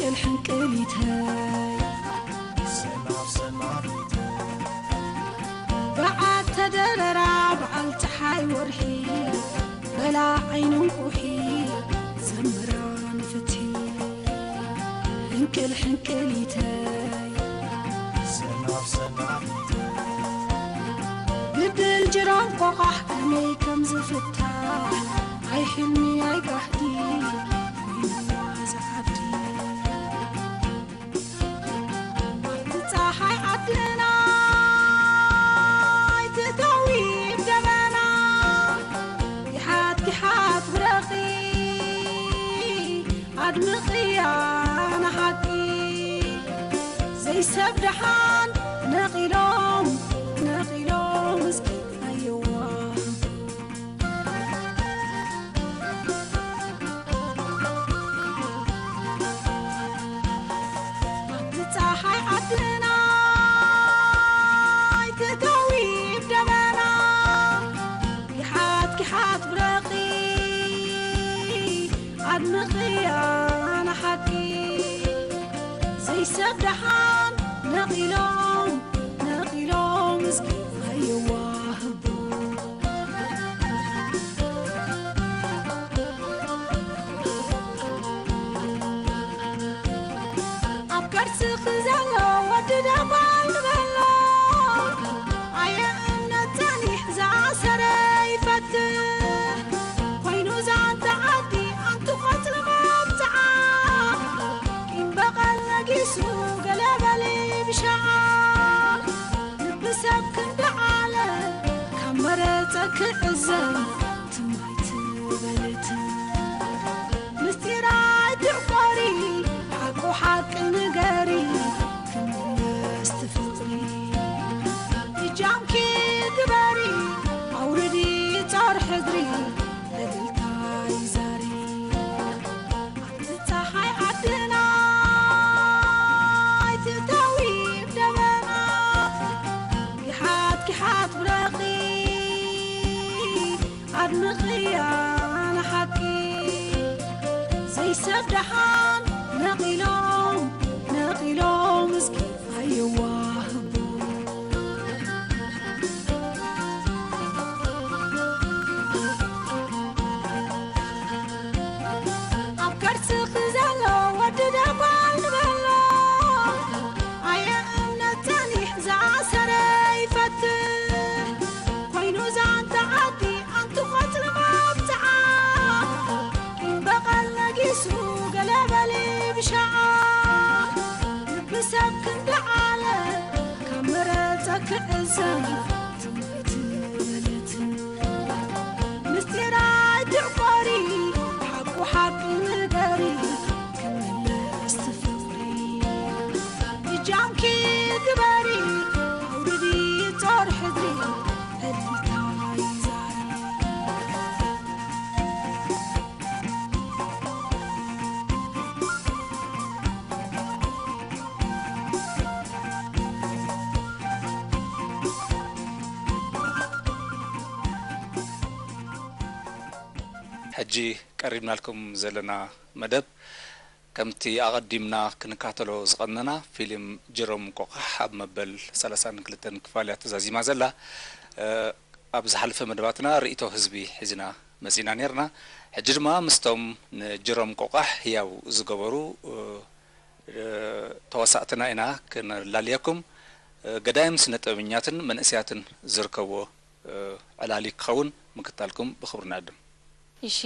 ሕንቅል ሕንቅሊተይ ሰናፍ ሰናፊተይ ገዓት ተደረራ በዓል ፀሓይ ወርሒ በላ ዓይኒ እንቁሒ ዘምራ ንፍትሒ ሕንቅል ሕንቅሊተይ ሰናፍ ሰናፊተይ ግድል ጅራም ቆቓሕ ከመይ ከም ዝፍታሕ ኣይ ሕልሚ ኣይ ጋህዲ ኮይንዋ ዝዓዲ ጸሓይ ዓድና ኣይትእተዊ ደበና ይሓት ይሓት ብረኺ ኣድምቕያ ንሓቂ ዘይሰብ ደሓን ነቒሎም ነቒሎም እስኪ ኣየዋ ጸሓይ ዓድና ኣይትእተዊ ደበና ይሓት ይሓት ብረኺ ኣድምቕያ ንሓቂ ዘይሰብ ደሓን ነቒሎም ነቒሎም እስኪ ኣይዋህቡ ኣብ ከርስኺ ዘሎ ወዲ ደባል ንበሎ ኣየ እምነት ጸኒሕ ዝኣሰረ ይፈትሕ ኮይኑ ዛንታ ዓዲ ኣንቲ ቆጽሊ መብጽዓ ቂም በቐል ነጊሱ ገለ በሊ ብሻዓ ልቢ ሰብ ክንዲ ዓለ ካብ መረጸ ክዕዘብ ትማይ ትበልት ምስጢር ኣይትዕቆሪ ሓቁ ሓቂ ንገሪ ክምለስ ትፍቕሪ እጃምኪ ግበሪ ኣውርዲ ጾር ሕድሪ ለልታ ይዛሪ ኣብቲ ጸሓይ ዓድና ኣይትእተዊ ደበና ይሓት ይሓት ብረኺ ኣድምቕያ ንሓቂ ዘይሰብ ደሓን ነቒሎም ነቒሎም እስኪ ኣይዋህቡ ኣብ ከርስኺ ዘሎ ወዲ ደባል ንበሎ ኣየ እምነት ጸኒሕ ዝኣሰረ ይፈትሕ ኮይኑ ዛንታ ዓዲ ኣንቲ ቆጽሊ መብጽዓ ቂም በቐል ነጊሱ ገለ በሊ ብሻዓ ልቢ ሰብ ክንዲ ዓለ ካብ መረጸ ክዕዘብ ትምክት በለት ምስጢር ኣይትዕቆሪ ሓቁ ሓቂ ንገሪ ክምለስ ትፍቕሪ እጃምኪ ግበሪ ኣውርዲ ጾር ሕድሪ ዕልልታ ይዛሪ ሕጂ ቀሪብናልኩም ዘለና መደብ ከምቲ ኣቐዲምና ክንካተሎ ዝቐነና ፊልም ጅሮም ቆቓሕ ኣብ መበል ሰላሳን ክልተን ክፋል እያ ተዛዚማ ዘላ። ኣብ ዝሓለፈ መደባትና ርእይቶ ህዝቢ ሒዝና መጺና ኔርና። ሕጂ ድማ ምስቶም ንጅሮም ቆቓሕ ህያው ዝገበሩ ተዋሳእትና ኢና ክነላልየኩም። ገዳይም ስነ ጥበበኛትን መንእሰያትን ዝርከብዎ ዕላል ክኸውን ምክታልኩም ብኽብሪ ንዕድም። እሺ፣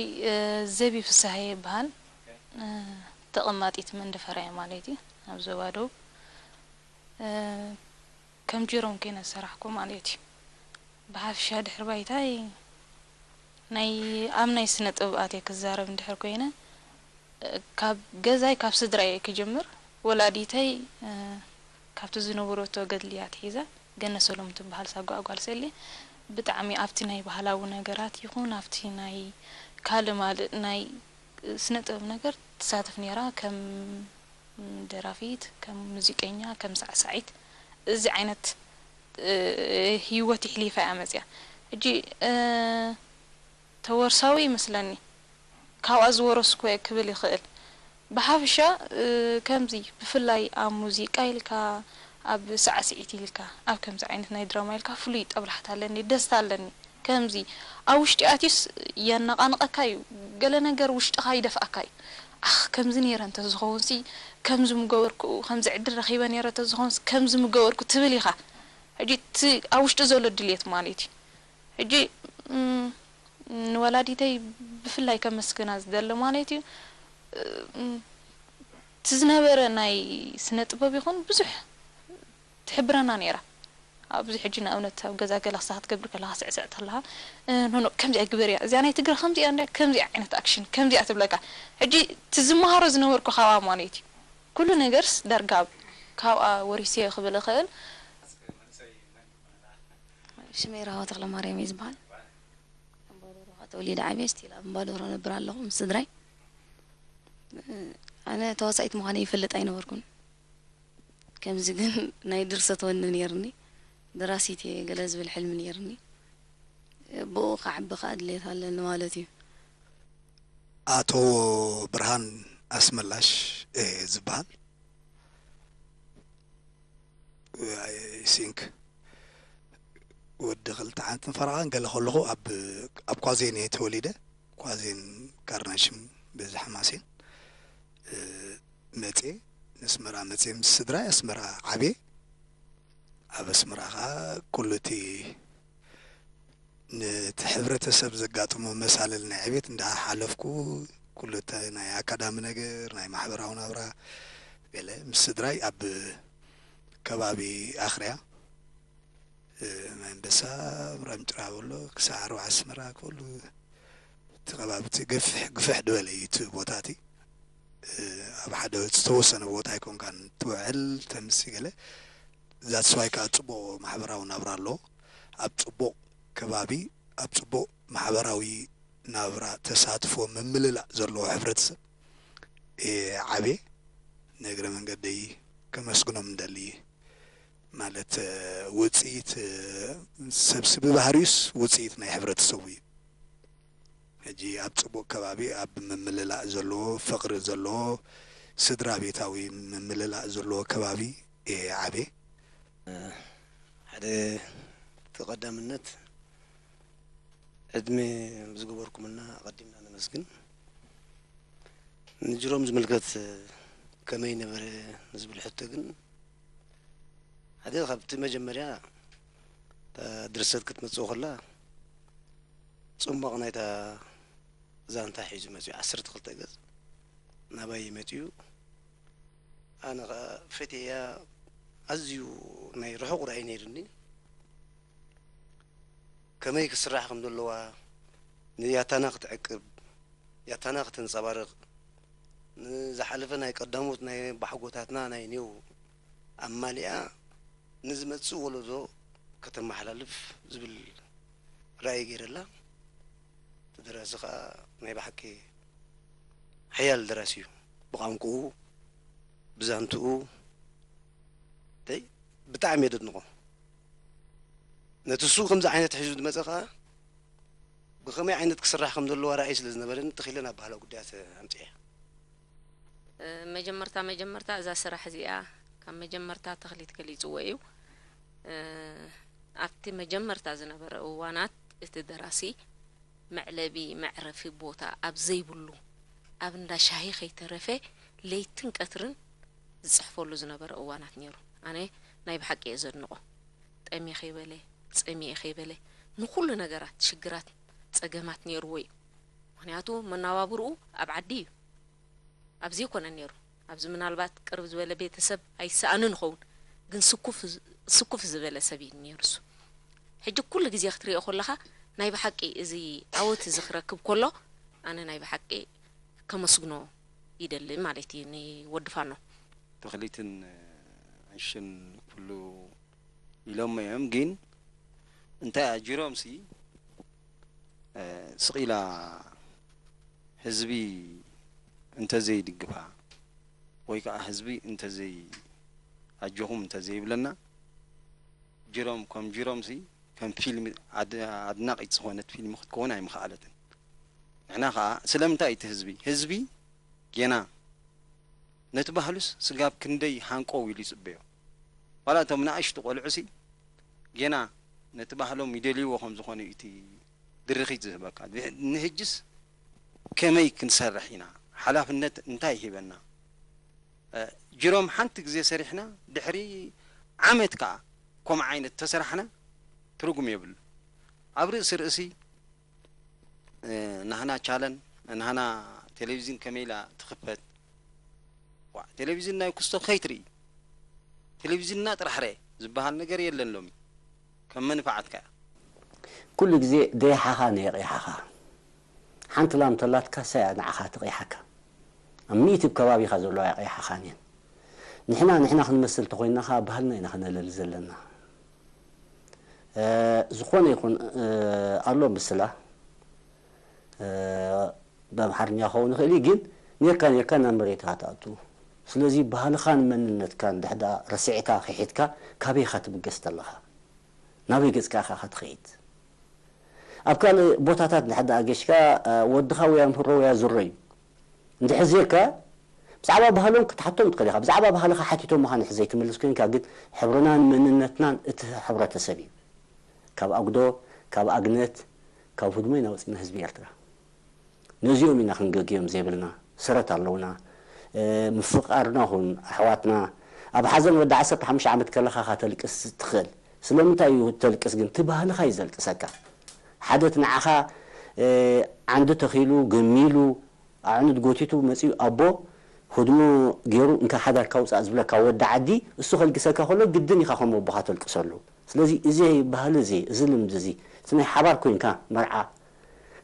ዘቢ ፍስሃየ ይበሃል። ተቐማጢት መንደፈራ እየ ማለት እዩ፣ ኣብ ዞባ ደቡብ። ከም ጅሮም ኮይነ ዝሰራሕኩ ማለት እዩ። ብሓፈሻ ድሕሪ ባይታይ ናይ ኣብ ናይ ስነ ጥበብ ኣትየ ክዛረብ እንድሕር ኮይነ ካብ ገዛይ ካብ ስድራይ እየ ክጅምር። ወላዲተይ ካብቲ ዝነበረቶ ገድሊ እያ ኣትሒዛ። ገነት ሰሎሙን ትበሃል ሳጓ ጓል ሰሌ። ብጣዕሚ ኣብቲ ናይ ባህላዊ ነገራት ይኹን ኣብቲ ናይ ካልእ ማልእ ናይ ስነ ጥበብ ነገር ትሳተፍ ነይራ። ከም ደራፊት፣ ከም ሙዚቀኛ፣ ከም ሳዕሳዒት እዚ ዓይነት ሂወት ይሕሊፋ እያ መፅያ። ሕጂ ተወርሳዊ ይመስለኒ ካብኣ ዝወረስኩ እየ ክብል ይኽእል። ብሓፈሻ ከምዚ ብፍላይ ኣብ ሙዚቃ ኢልካ ኣብ ሳዕስዒት ኢልካ ኣብ ከምዚ ዓይነት ናይ ድራማ ኢልካ ፍሉይ ጠብላሕታ ኣለኒ፣ ደስታ ኣለኒ። ከምዚ ኣብ ውሽጢ ኣትዩስ የነቓንቐካ እዩ፣ ገለ ነገር ውሽጥኻ ይደፍኣካ እዩ። ኣኽ ከምዚ ነይረ እንተዝኸውንሲ ከምዚ ምገበርኩ፣ ከምዚ ዕድል ረኺበ ነይረ እንተዝኸውንስ ከምዚ ምገበርኩ ትብል ኢኻ። ሕጂ እቲ ኣብ ውሽጢ ዘሎ ድልየት ማለት እዩ። ሕጂ ንወላዲተይ ብፍላይ ከመስግና ዝደሊ ማለት እዩ። እቲ ዝነበረ ናይ ስነ ጥበብ ይኹን ብዙሕ ትሕብረና ነይራ። ኣብዚ ሕጂ ንኣብነት ኣብ ገዛ ገለ ክሳ ክትገብር ከለኻ ስዕስዕ ተለኻ ኖኖ ከምዚኣ ግበርያ እዚኣ ናይ ትግረ ከምዚኣ እንዳ ከምዚኣ ዓይነት ኣክሽን ከምዚኣ ትብለካ። ሕጂ እቲ ዝመሃሮ ዝነበርኩ ካብኣ ማለት እዩ። ኩሉ ነገርስ ዳርጋ ካብኣ ወሪሰዮ ክብል እኽእል። ሽመይ ራህዋ ተክለማርያም እዩ ዝበሃል። እምባዶሮ ተወሊደ ዓብየ ስቲል ኣብ እምባዶሮ ነብር ኣለኹ ምስ ስድራይ። ኣነ ተዋሳኢት ምዃነ ይፈልጥ ኣይነበርኩን። ከምዚ ግን ናይ ድርሰት ወኒ ነይርኒ። ደራሲት እየ ገለ ዝብል ሕልሚ ነይርኒ። ብኡ ክዓቢ ከዓ ድሌት ኣለኒ ማለት እዩ። ኣቶ ብርሃን ኣስመላሽ እየ ዝበሃል። I think ወዲ ክልተ ዓመትን ፈረቓን ገለ ከለኹ ኣብ ኣብ ኳዜን እየ ተወሊደ። ኳዜን ካርናሽም በዚ ሓማሴን መፅየ ነስመራ መፅየ ምስ ስድራይ ኣስመራ ዓብየ። ኣብ ኣስመራ ከዓ ኩሉ እቲ ነቲ ሕብረተሰብ ዘጋጥሞ መሳልል ናይ ዕቤት እንዳሓለፍኩ ኩሉ እቲ ናይ ኣካዳሚ ነገር ናይ ማሕበራዊ ናብራ ገለ ምስ ስድራይ ኣብ ከባቢ ኣኽርያ ማንበሳ ምራምጭራ በሎ ክሳዕ ኣርባዓ ኣስመራ ክበሉ እቲ ከባቢ እቲ ገፍሕ ግፍሕ ድበለ እዩ እቲ ቦታ እቲ ኣብ ሓደ ዝተወሰነ ቦታ ኣይኮንካን ትውዕል ተምሲ ገለ that's why ከዓ ፅቡቕ ማሕበራዊ ናብራ ኣለዎ ኣብ ፅቡቕ ከባቢ ኣብ ፅቡቕ ማሕበራዊ ናብራ ተሳትፎ ምምልላእ ዘለዎ ሕብረተሰብ እየ ዓብየ ንእግረ መንገደይ ከመስግኖም እንደሊ ማለት ውፅኢት ሰብሲ ብባህሪዩስ ውፅኢት ናይ ሕብረተሰቡ እዩ ሕጂ ኣብ ፅቡቅ ከባቢ ኣብ ምምልላእ ዘለዎ ፍቅሪ ዘለዎ ስድራ ቤታዊ ምምልላእ ዘለዎ ከባቢ እየ ዓብየ። ሓደ እቲ ቀዳምነት ዕድመ ዝገበርኩምና ኣቐዲምና ነመስግን። ንጅሮም ዝምልከት ከመይ ነበረ ንዝብል ሕቶ ግን ሓደ ካብቲ መጀመርያ እታ ድርሰት ክትመፅእ ከላ ፅሟቕ ናይታ ዛንታ ሒዙ መፅኡ ዓሰርተ ክልተ ገፅ ናባይ መፅኡ ኣነ ከዓ ፈትየያ ኣዝዩ ናይ ርሑቕ ራእይ ነይሩኒ ከመይ ክስራሕ ከም ዘለዋ ንያታና ክትዕቅብ ያታና ከተንፀባርቕ ንዝሓለፈ ናይ ቀዳሞት ናይ ኣቦሓጎታትና ናይ ኔው ኣማሊኣ ንዝመፅእ ወለዶ ከተመሓላልፍ ዝብል ራእይ ገይረላ እቲ ደራሲ ከዓ ናይ ብሓቂ ሓያል ደራሲ እዩ ብቋንቁኡ ብዛንትኡ ብጣዕሚ እየ ደድንቖ ነቲ እሱ ከምዚ ዓይነት ሒዙ ዝመፀ ከዓ ብኸመይ ዓይነት ክስራሕ ከም ዘለዋ ራእይ ስለ ዝነበረኒ ተኺለ ናብ ባህላዊ ጉዳያት ኣምፅኤ። መጀመርታ መጀመርታ እዛ ስራሕ እዚኣ ካብ መጀመርታ ተኽሊት ገሊፅዎ እዩ። ኣብቲ መጀመርታ ዝነበረ እዋናት እቲ ደራሲ መዕለቢ መዕረፊ ቦታ ኣብ ዘይብሉ ኣብ እንዳ ሻሂ ከይተረፈ ለይትን ቀትርን ዝፅሕፈሉ ዝነበረ እዋናት ነይሩ። ኣነ ናይ ብሓቂ እየ ዘድንቖ። ጠምየ ከይበለ፣ ፀሚኤ ከይበለ ንኹሉ ነገራት፣ ሽግራት፣ ፀገማት ነይርዎ እዩ። ምኽንያቱ መነባብርኡ ኣብ ዓዲ እዩ። ኣብዚ ኣይኮነን ነይሩ። ኣብዚ ምናልባት ቅርብ ዝበለ ቤተሰብ ኣይሰኣንን ይኸውን፣ ግን ስኩፍ ዝበለ ሰብ እዩ ነይሩ እሱ። ሕጂ ኩሉ ግዜ ክትሪኦ ከለኻ ናይ ብሓቂ እዚ ዓወት እዚ ክረክብ ከሎ ኣነ ናይ ብሓቂ ከመስግኖ ይደሊ ማለት እዩ ንወዲ ፋኖ። ተኽሊትን ዕሽን ኩሉ ኢሎሞ እዮም ግን እንታይ ኣጅሮምሲ ስቕ ኢላ ህዝቢ እንተዘይድግፋ ወይ ከዓ ህዝቢ እንተዘይ ኣጆኹም እንተዘይብለና ጅሮም ከም ጅሮምሲ ከም ፊልም ኣድናቒት ዝኾነት ፊልም ክትከውን ኣይምኸኣለትን። ንሕና ከዓ ስለምንታይ እቲ ህዝቢ ህዝቢ ጌና ነቲ ባህሉስ ስጋብ ክንደይ ሃንቆው ኢሉ ይጽበዮ። ዋላ እቶም ንኣሽቱ ቆልዑሲ ጌና ነቲ ባህሎም ይደልይዎ ከም ዝኾነ እዩ እቲ ድርኺት ዝህበካ። ንሕጅስ ከመይ ክንሰርሕ ኢና? ሓላፍነት እንታይ ይህበና? እ፣ ጅሮም ሓንቲ ግዜ ሰሪሕና ድሕሪ ዓመት ከኣ ከምኡ ዓይነት ተሰራሕና ትርጉም የብሉ። ኣብ ርእሲ ርእሲ፣ እ፣ ናህና ቻለን፣ ናህና ቴሌቪዝን ከመይ ኢላ ትኽፈት? ዋ፣ ቴሌቪዝን ናይ ኩስቶ ከይትርኢ፣ ቴሌቪዝንና ጥራሕ ርአ ዝበሃል ነገር የለን ሎሚ። ከም መንፍዓትካ እያ። ኩሉ ግዜ ደያሓኻ ነየቕያሓኻ። ሓንቲ ላም ተላትካ ሳያ ንዓኻ ትቕያሓካ። ኣብ ሚእቲ ከባቢኻ ዘለዋ የቕያሓኻን እየን። ንሕና ንሕና ክንመስል ተኾይንና ኸዓ ባህልና ኢና ክነለሊ ዘለና። እ፣ ዝኾነ ይኹን፣ እ፣ ኣሎ ምስላ፣ እ፣ ብኣምሓርኛ ክኸውን ይኽእል እዩ፣ ግን ኔርካ ኔርካ ናብ መሬት ኢኻ ትኣቱ። ስለዚ ባህልኻን መንነትካን ድሕዳ ረሲዕካ ክሒድካ ካበይ ኢኻ ትብገስ ተለኻ? ናበይ ገጽካ ኢኻ ትኸይድ? ኣብ ካልእ ቦታታት ድሕዳ ገሽካ፣ እ፣ ወድኻ ወያ ምህሮ ወያ ዝሮ እዩ። እንድሕር ዜርካ ብዛዕባ ባህሎም ክትሓቶም ትኽእል ኢኻ። ብዛዕባ ባህልኻ ሓቲቶምኻ ንሕ ዘይትምልስ ኮይንካ ግን ሕብርናን መንነትናን እቲ ሕብረተሰብ እዩ። ካብ ኣጉዶ፣ ካብ ኣግነት፣ ካብ ህድሞ ኢና ወጺና ህዝቢ ኤርትራ። ነዚኦም ኢና ክንገግዮም ዘይብልና። ሰረት ኣለውና። እ፣ ምፍቓርና ኹን ኣሕዋትና። ኣብ ሓዘን ወዲ ዓሰርተ ሓሙሽተ ዓመት ከለኻ ኢኻ ተልቅስ ትኽእል። ስለምንታይ እዩ ተልቅስ ግን? እቲ ባህልኻ እዩ ዘልቅሰካ። ሓደ እቲ ንዓኻ፣ እ፣ ዓንዲ ተኺሉ፣ ገሚሉ፣ ኣዕኑድ ጎቲቱ መጺኡ ኣቦ ህድሞ ገይሩ እንካ ሓዳርካ ውጻእ ዝብለካ ወዲ ዓዲ፣ እሱ ከልግሰካ ከሎ ግድን ኢኻ ከም ኣቦኻ ተልቅሰሉ። ስለዚ እዚ ባህሊ እዚ፣ እዚ ልምዲ እዚ፣ እቲ ናይ ሓባር ኮይንካ መርዓ፣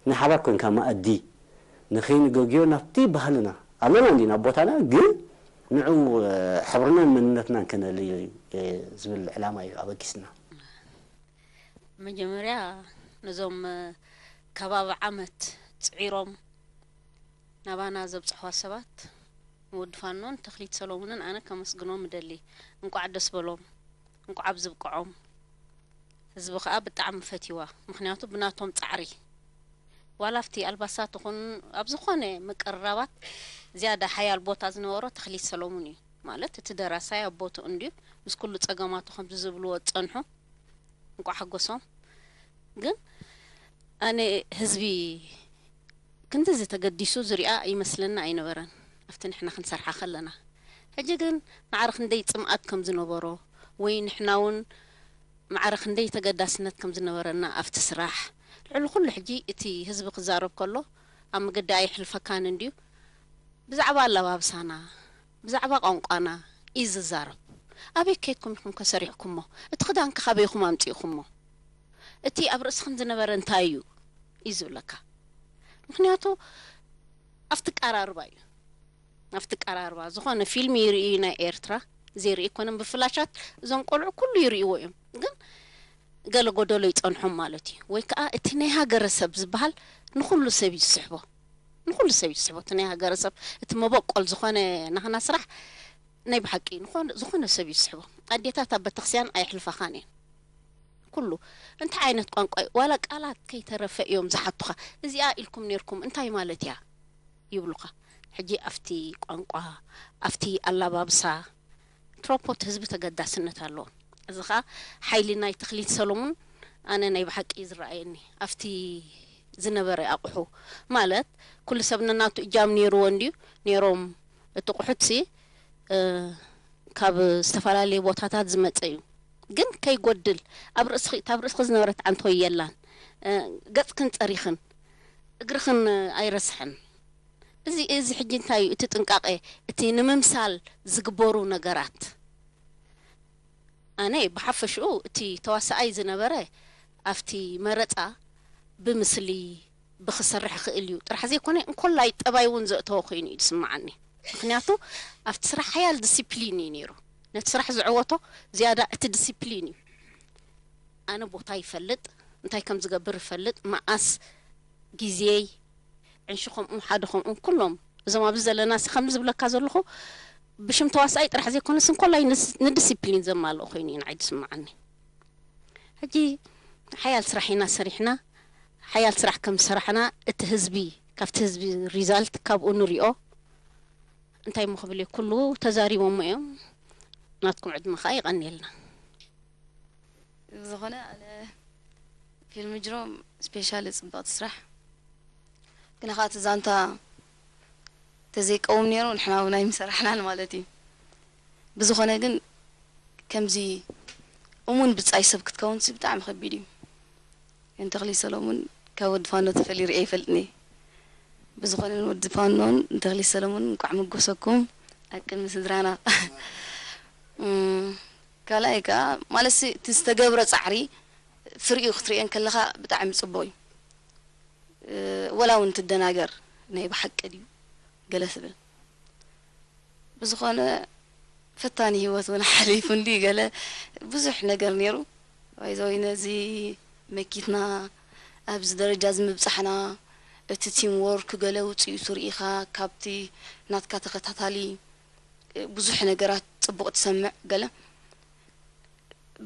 ናይ ሓባር ኮይንካ መኣዲ ንኸይንገግዮ ናብቲ ባህልና ኣለና እንዲና ኣቦታና፣ ግን ንዑ፣ እ፣ ሕብርናን መንነትናን ከነልዮ እዩ፣ እ፣ ዝብል ዕላማ እዩ ኣበጊስና። መጀመርያ ነዞም፣ እ፣ ከባቢ ዓመት ጽዒሮም ናባና ዘብጽሕዋ ሰባት ንወዲ ፋኖን ተኽሊት ሰሎሙንን ኣነ ከመስግኖም እደሊ። እንቋዕ ደስ በሎም፣ እንቋዕ ኣብዚ ብቅዖም። ህዝቢ ከኣ ብጣዕሚ ፈትይዋ፣ ምኽንያቱ ብናቶም ጻዕሪ ዋላ ኣብቲ ኣልባሳት ይኹን ኣብ ዝኾነ ምቅርራባት ዝያዳ ሓያል ቦታ ዝነበሮ ተኽሊት ሰሎሙን እዩ። ማለት እቲ ደራሳይ ኣብ ቦትኡ እንድዩ፣ ምስ ኩሉ ጸገማቱ ከምዚ ዝብልዎ ዝጸንሑ። እንቋዕ ሓጎሶም። ግን ኣነ ህዝቢ ክንድዚ ተገዲሱ ዝሪኣ ይመስለና ኣይነበረን ኣብቲ ንሕና ክንሰርሓ ከለና። ሕጂ ግን ማዕረ ክንደይ ጽምኣት ከም ዝነበሮ ወይ ንሕና እውን ማዕረ ክንደይ ተገዳስነት ከም ዝነበረና ኣብቲ ስራሕ። ልዕሊ ኩሉ ሕጂ እቲ ህዝቢ ክዛረብ ከሎ ኣብ መገዲ ኣየሕልፈካን እንድዩ። ብዛዕባ ኣለባብሳና፣ ብዛዕባ ቋንቋና እዩ ዝዛረብ። ኣበይ ከይድኩም ኢኹም ከ ሰሪሕኩሞ? እቲ ክዳንከ ካበይ ኢኹም ኣምጺእኩሞ? እቲ ኣብ ርእስኽን ዝነበረ እንታይ እዩ? እዩ ዝብለካ። ምኽንያቱ ኣብቲ ቀራርባ እዩ። ኣብቲ ቀራርባ ዝኾነ ፊልም ይርኢ ናይ ኤርትራ ዘይርኢ ኣይኮነን። ብፍላሻት እዞም ቆልዑ ኩሉ ይርእይዎ እዮም። ግን ገለ ጎደሎ ይጸንሖም ማለት እዩ። ወይ ከኣ እቲ ናይ ሃገረሰብ ዝበሃል ንኹሉ ሰብ እዩ ዝስሕቦ። ንኹሉ ሰብ እዩ ዝስሕቦ። እቲ ናይ ሃገረሰብ፣ እቲ መበቆል ዝኾነ ናህና ስራሕ ናይ ብሓቂ ንኾነ-፣ ዝኾነ ሰብ እዩ ዝስሕቦ። ኣዴታት ኣብ ቤተክርስትያን ኣየሕልፋኻን እየን። ኩሉ እንታይ ዓይነት ቋንቋ እዩ? ዋላ ቃላት ከይተረፈ እዮም ዝሓቱኻ። እዚኣ ኢልኩም ኔርኩም እንታይ ማለት እያ? ይብሉኻ። ሕጂ ኣብቲ ቋንቋ፣ ኣብቲ ኣላባብሳ፣ ትሮፖት ህዝቢ ተገዳስነት ኣለዎ። እዚ ኸኣ ሓይሊ ናይ ተኽሊት ሰሎሙን ኣነ ናይ ብሓቂ ዝረኣየኒ። ኣብቲ ዝነበረ ኣቑሑ፣ ማለት ኩሉ ሰብ ነናቱ እጃም ኔርዎ እንድዩ፣ ኔሮም። እቲ ቁሑትሲ፣ እ፣ ካብ ዝተፈላለየ ቦታታት ዝመጸ እዩ። ግን ከይጎድል፣ ኣብ ርእስኺ፣ እታ ኣብ ርእስኺ ዝነበረት ዓንቶ የላን። እ፣ ገጽክን ጸሪኽን፣ እግርኽን ኣይረስሐን። እዚ፣ እዚ ሕጂ እንታይ እዩ እቲ ጥንቃቄ፣ እቲ ንምምሳል ዝግበሩ ነገራት? ኣነ ብሓፈሽኡ እቲ ተዋሳኣይ ዝነበረ ኣብቲ መረጻ ብምስሊ ብኽሰርሕ ይኽእል እዩ ጥራሕ ዘይኮነ፣ እንኮላይ ጠባይ እውን ዘእተወ ኮይኑ እዩ ዝስምዓኒ። ምኽንያቱ ኣብቲ ስራሕ ሓያል ዲሲፕሊን እዩ ነይሩ። ነቲ ስራሕ ዝዕወቶ ዝያዳ እቲ ዲሲፕሊን እዩ። ኣነ ቦታ ይፈልጥ፣ እንታይ ከም ዝገብር ይፈልጥ፣ መኣስ ግዜይ፣ ዕንሺ ከምኡ፣ ሓደ ከምኡ፣ ኩሎም እዞም ኣብዚ ዘለና ሲ ከምዚ ዝብለካ ዘለኹ ብሽም ተዋሳኣይ ጥራሕ ዘይኮነስ እንኮላይ ንስ-፣ ንዲሲፕሊን ዘማልኦ ኮይኑ እዩ ንዓይ ዝስምዓኒ። ሕጂ ሓያል ስራሕ ኢና ሰሪሕና። ሓያል ስራሕ ከም ዝሰራሕና እቲ ህዝቢ፣ ካብቲ ህዝቢ ሪዛልት ካብኡ ንሪኦ። እንታይ እሞ ክብል እየ፣ ኩሉ ተዛሪቦሞ እዮም። ናትኩም ዕድመ ኸዓ ይቐንየልና። ብዝኾነ ኣነ ፊልም ጅሮም ስፔሻሊ ጽብቕቲ ስራሕ፣ ግን ኸዓ እቲ ዛንታ ተዘይቀውም ነይሩ ንሕና እውን ኣይምሰራሕናን ማለት እዩ። ብዝኾነ ግን ከምዚ እሙን ብጻይ ሰብ ክትከውን ሲ ብጣዕሚ ከቢድ እዩ። ግን ተኽሊ ሰሎሙን ካብ ወዲ ፋኖ ተፈልዩ ርእየ ኣይፈልጥን እየ። ብዝኾነ ንወዲ ፋኖን ንተኽሊ ሰሎሙን እንቋዕ መጎሰኩም ኣብ ቅድሚ ስድራና። እም፣ ካልኣይ ከኣ ማለት ሲ እቲ ዝተገብረ ጻዕሪ ፍሪኡ ክትርእዮ እንከለኻ ብጣዕሚ ጽቡቕ እዩ። እ፣ ወላ እውን ትደናገር ናይ ብሓቂ ድዩ ገለ ትብል። ብዝኾነ ፈታኒ ህይወት እውን ሓሊፉ እንዲ ገለ ብዙሕ ነገር ነይሩ። ባይዘወይ ነዚ መኪትና ኣብዚ ደረጃ እዚ ምብጻሕና እቲ ቲም ወርክ ገለ ውፅኢቱ ርኢኻ ካብቲ ናትካ ተኸታታሊ ብዙሕ ነገራት ጽቡቕ ትሰምዕ ገለ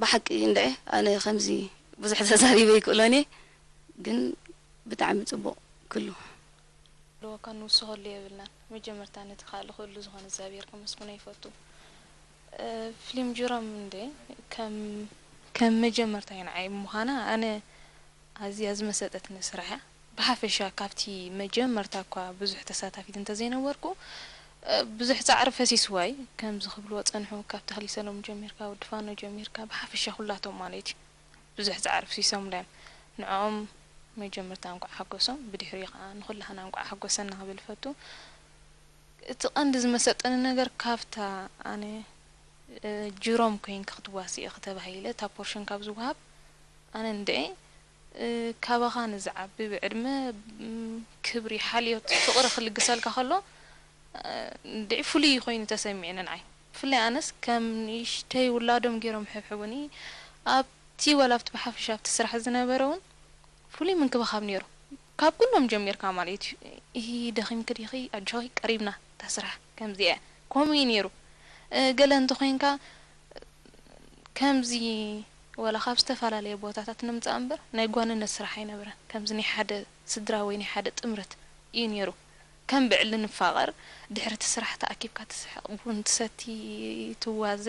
ብሓቂ እንድዒ ኣነ ከምዚ ብዙሕ ተዛሪበ ይክእሎን እየ ግን ብጣዕሚ ጽቡቕ ክሉ ለወካ ንውስኸሉ የብልናን። መጀመርታ ነቲ ካልእ ክእሉ ዝኾነ እግዚኣብሔር ከመስግኖ ይፈቱ። እ፣ ፊልም ጅሮም እንደ ከም ከም መጀመርታ እዩ ንዓይ ምዃና ኣነ ኣዝያ ዝመሰጠትኒ ስራሕ እያ። ብሓፈሻ ካብቲ መጀመርታ እኳ ብዙሕ ተሳታፊት እንተዘይነበርኩ እ፣ ብዙሕ ጻዕሪ ፈሲስዋ እዩ። ከምዚ ክብልዎ ጸንሑ ካብ ተኽሊ ሰሎም ጀሚርካ ወዲ ፋኖ ጀሚርካ ብሓፈሻ ኩላቶም ማለት እዩ። ብዙሕ ጻዕሪ ኣፍሲሶምላ እዮም። ንዕኦም መጀመርታ እንቋዕ ሓጎሶም፣ ብድሕሪኡ ኸዓ ንኹላህና እንቋዕ ሓጎሰና ክብል እፈቱ። እቲ ቀንዲ ዝመሰጠኒ ነገር ካብታ ኣነ ጅሮም ኮይንኪ ክትዋስኢ ኢኺ ተባሂለ እታ ፖርሽን ካብ ዝወሃብ ኣነ እንድዒ ካባኻ ንዝዓቢ ብዕድመ ክብሪ ሓልዮት ፍቕሪ ክልግሰልካ ከሎ እንድዒ ፍሉይ ኮይኑ ተሰሚዑኒ ንዓይ። ብፍላይ ኣነስ ከም ንእሽተይ ውላዶም ገይሮም ይሕብሕቡኒ። ኣብቲ ዋላ ኣብቲ ብሓፈሻ ኣብቲ ስራሕ ዝነበረ እውን ፍሉይ ምንክብኻብ ነይሩ። ካብ ጎኖም ጀሚርካ ማለት እዩ። እሂ ደኺምኪ ዲኺ ኣጆኺ ቀሪብና እታ ስራሕ ከምዚ እያ። ከምኡ እዩ ነይሩ። ገለ እንተኾይንካ ከምዚ ዋላ ካብ ዝተፈላለየ ቦታታት ንምጻእ እምበር ናይ ጓንነት ስራሕ ኣይነበረን። ከምዚ ናይ ሓደ ስድራ ወይ ናይ ሓደ ጥምረት እዩ ነይሩ። ከም ብዕሊ ንፋቐር፣ ድሕሪ እቲ ስራሕ ተኣኪብካ ትስሕቕ፣ ቡን ትሰቲ፣ ትዋዘ፣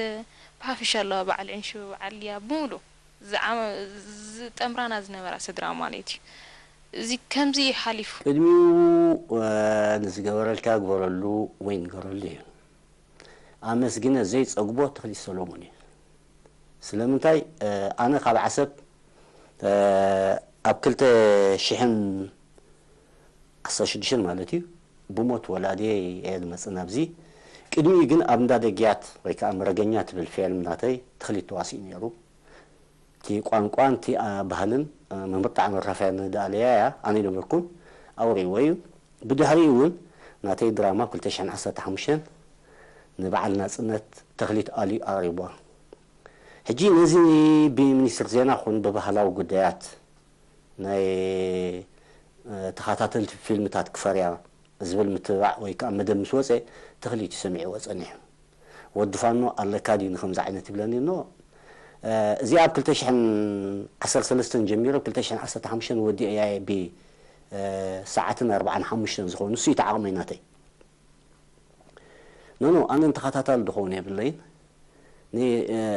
ብሓፈሻ ኣለዋ በዓል ዕንሽቢ በዓል ድያ ብምሉእ ዝጠምራና ዝነበራ ስድራ ማለት እዩ። እዚ ከምዚ እዩ ሓሊፉ። ቅድሚኡ ንዝገበረልካ ግበረሉ ወይ ንገረሉ እዩ። ኣመስጊነ ዘይጸግቦ ተኽሊት ሰሎሞን እዩ። ስለምንታይ ኣነ ካብ ዓሰብ ኣብ ክልተ ሽሕን ዓሰርተ ሽዱሽተን ማለት እዩ ብሞት ወላድየይ እየ ዝመጽእ ናብዚ። ቅድሚኡ ግን ኣብ እንዳ ደግያት ወይ ከዓ መረገኛ ትብል ፊልም ናተይ ተኽሊት ተዋሲኡ ነይሩ። እቲ ቋንቋን እቲ ባህልን መምህር ጣዕመ ራፋኤል ንዳኣለያ እያ ኣነ ኣይነበርኩን ኣውሪዎ እዩ። ብድሕሪኡ እውን ናተይ ድራማ ክልተ ሽሕን ዓሰርተ ሓሙሽተን ንበዓል ናፅነት ተኽሊት ኣልዩ ኣቕሪብዋ። ሕጂ ነዚ ብሚኒስትር ዜና ኹን ብባህላዊ ጉዳያት ናይ ተኸታተልቲ ፊልምታት ክፈርያ ዝብል ምትብባዕ ወይ ከዓ መደብ ምስ ወፀ ተኽሊት እዩ ሰሚዕዎ ፀኒሑ። ወዲ ፋኖ ኣለካ ድዩ ንከምዚ ዓይነት ይብለኒ ኖ እዚኣ ኣብ ክልተ ሽሕን ዓሰርተ ሰለስተን ጀሚረ ክልተ ሽሕን ዓሰርተ ሓሙሽተን ወዲአ እያ ብሰዓትን ኣርባዓን ሓሙሽተን ዝኾኑ ንሱ እዩ ተዓቕመይ ናተይ ኖኖ ኣነ ንተኸታታሊ ድኸውን የብለይን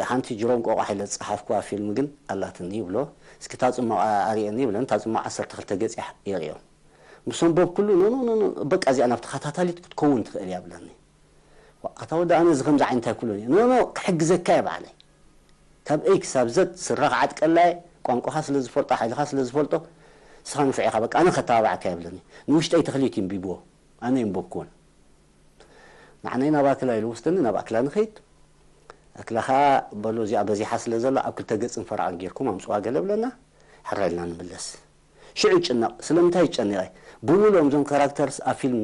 ሓንቲ ጅሮም ቆቋሕ ኢለ ዝፀሓፍኩዋ ፊልም ግን ኣላትኒ ይብሎ እስኪ ታፅማቕ ኣርእየኒ ይብለኒ ታፅማቕ ዓሰርተ ክልተ ገፅ የርእዮ ምስ ኣንበብኩሉ ኖኖ ኖኖ በቃ እዚኣ ናብ ተኸታታሊት ክትከውን ትኽእል እያ ብለኒ ኣታ ወዲ ኣነ እዚ ከምዚ ዓይነት ኣይኩሎን እየ ኖኖ ክሕግዘካ እየ ባዕለይ ካብ ኤይ ክሳብ ዘት ስራ ክዓጥቀላ እየ ቋንቋኻ ስለ ዝፈልጦ ሓይልኻ ስለ ዝፈልጦ ንስኻ ንፉዕ ኢኻ በቃ ኣነ ከተባብዓካ እየ ብለኒ ንውሽጠይ ተኽሊት ይንቢብዎ ኣነ ይንበብክዎን ንዓነይ ናብ ኣክላ ኢሉ ወስደኒ ናብ ኣክላ ንኸይድ ኣክላ ኸዓ በሎ እዚኣ በዚሓ ስለ ዘሎ ኣብ ክልተ ገጽን ፈረቓን ጌርኩም ኣምጽዋ ገለ ብለና ሕራይ ኢልና ንምለስ ሽዑ ይጭነቕ ስለምንታይ ይጨነቐ ብምሉኦም እዞም ካራክተርስ ኣብ ፊልም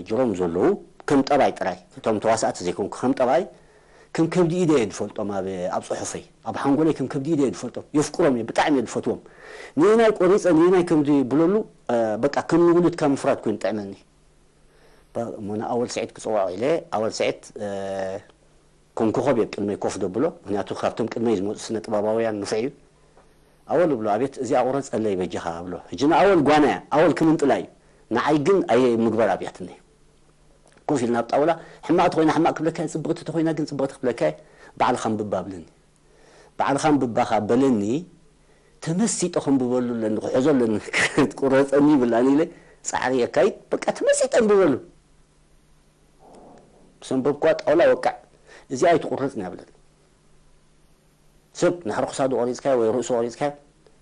ጅሮም ዘለዉ ከም ጠባይ ጥራይ እቶም ተዋሳእቲ ዘይኮንኩ ከም ጠባይ ከም ከብዲ ኢደ እየ ዝፈልጦም ኣብ ኣብ ጽሑፈይ ኣብ ሓንጎለይ ከም ከብዲ ኢደ እየ ዝፈልጦም የፍቅሮም እየ ብጣዕሚ እየ ዝፈትዎም ንየናይ ቆሪፀ ንየናይ ከም ዝብለሉ በቃ ከም ንውሉድካ ምፍራድ ኮይኑ ጥዕመኒ እሞ ንኣወል ስዒድ ክፅውዖ ኢለ ኣወል ስዒድ ከም ኮኸብ እየ ቅድመይ ኮፍ ደብሎ ምክንያቱ ካብቶም ቅድመይ ዝመፁ ስነ ጥበባውያን ንፉዕ እዩ ኣወል እብሎ ኣቤት እዚኣ ቁረፀለይ በጃኻ እብሎ ሕጂ ንኣወል ጓና እያ ኣወል ክምንጥላ እዩ ንዓይ ግን ኣየ ምግበር ኣብያትኒ ኮፍ ኢልና ኣብ ጣውላ፣ ሕማቕ ተኾይና ሕማቕ ክብለካ እየ፣ ጽብቕቲ ተኾይና ግን ጽብቕቲ ክብለካ እየ፣ ባዕልኻ ኣንብባ ብለኒ። ባዕልኻ ኣንብባኻ በለኒ፣ ተመሲጠ ከንብበሉ ኣለኒ፣ ክሕዞ ኣለኒ፣ ክትቁረጸኒ ይብላኒ ኢለ ጻዕሪ የካይድ፣ በቃ ተመሲጠ ኣንብበሉ። ምስ ኣንበብኩዋ ጣውላ ወቅዕ፣ እዚኣ ኣይትቑረጽን እያ ብለኒ። ሰብ ንድሕሪ ክሳዱ ቆሪጽካዮ ወይ ርእሱ ቆሪጽካዮ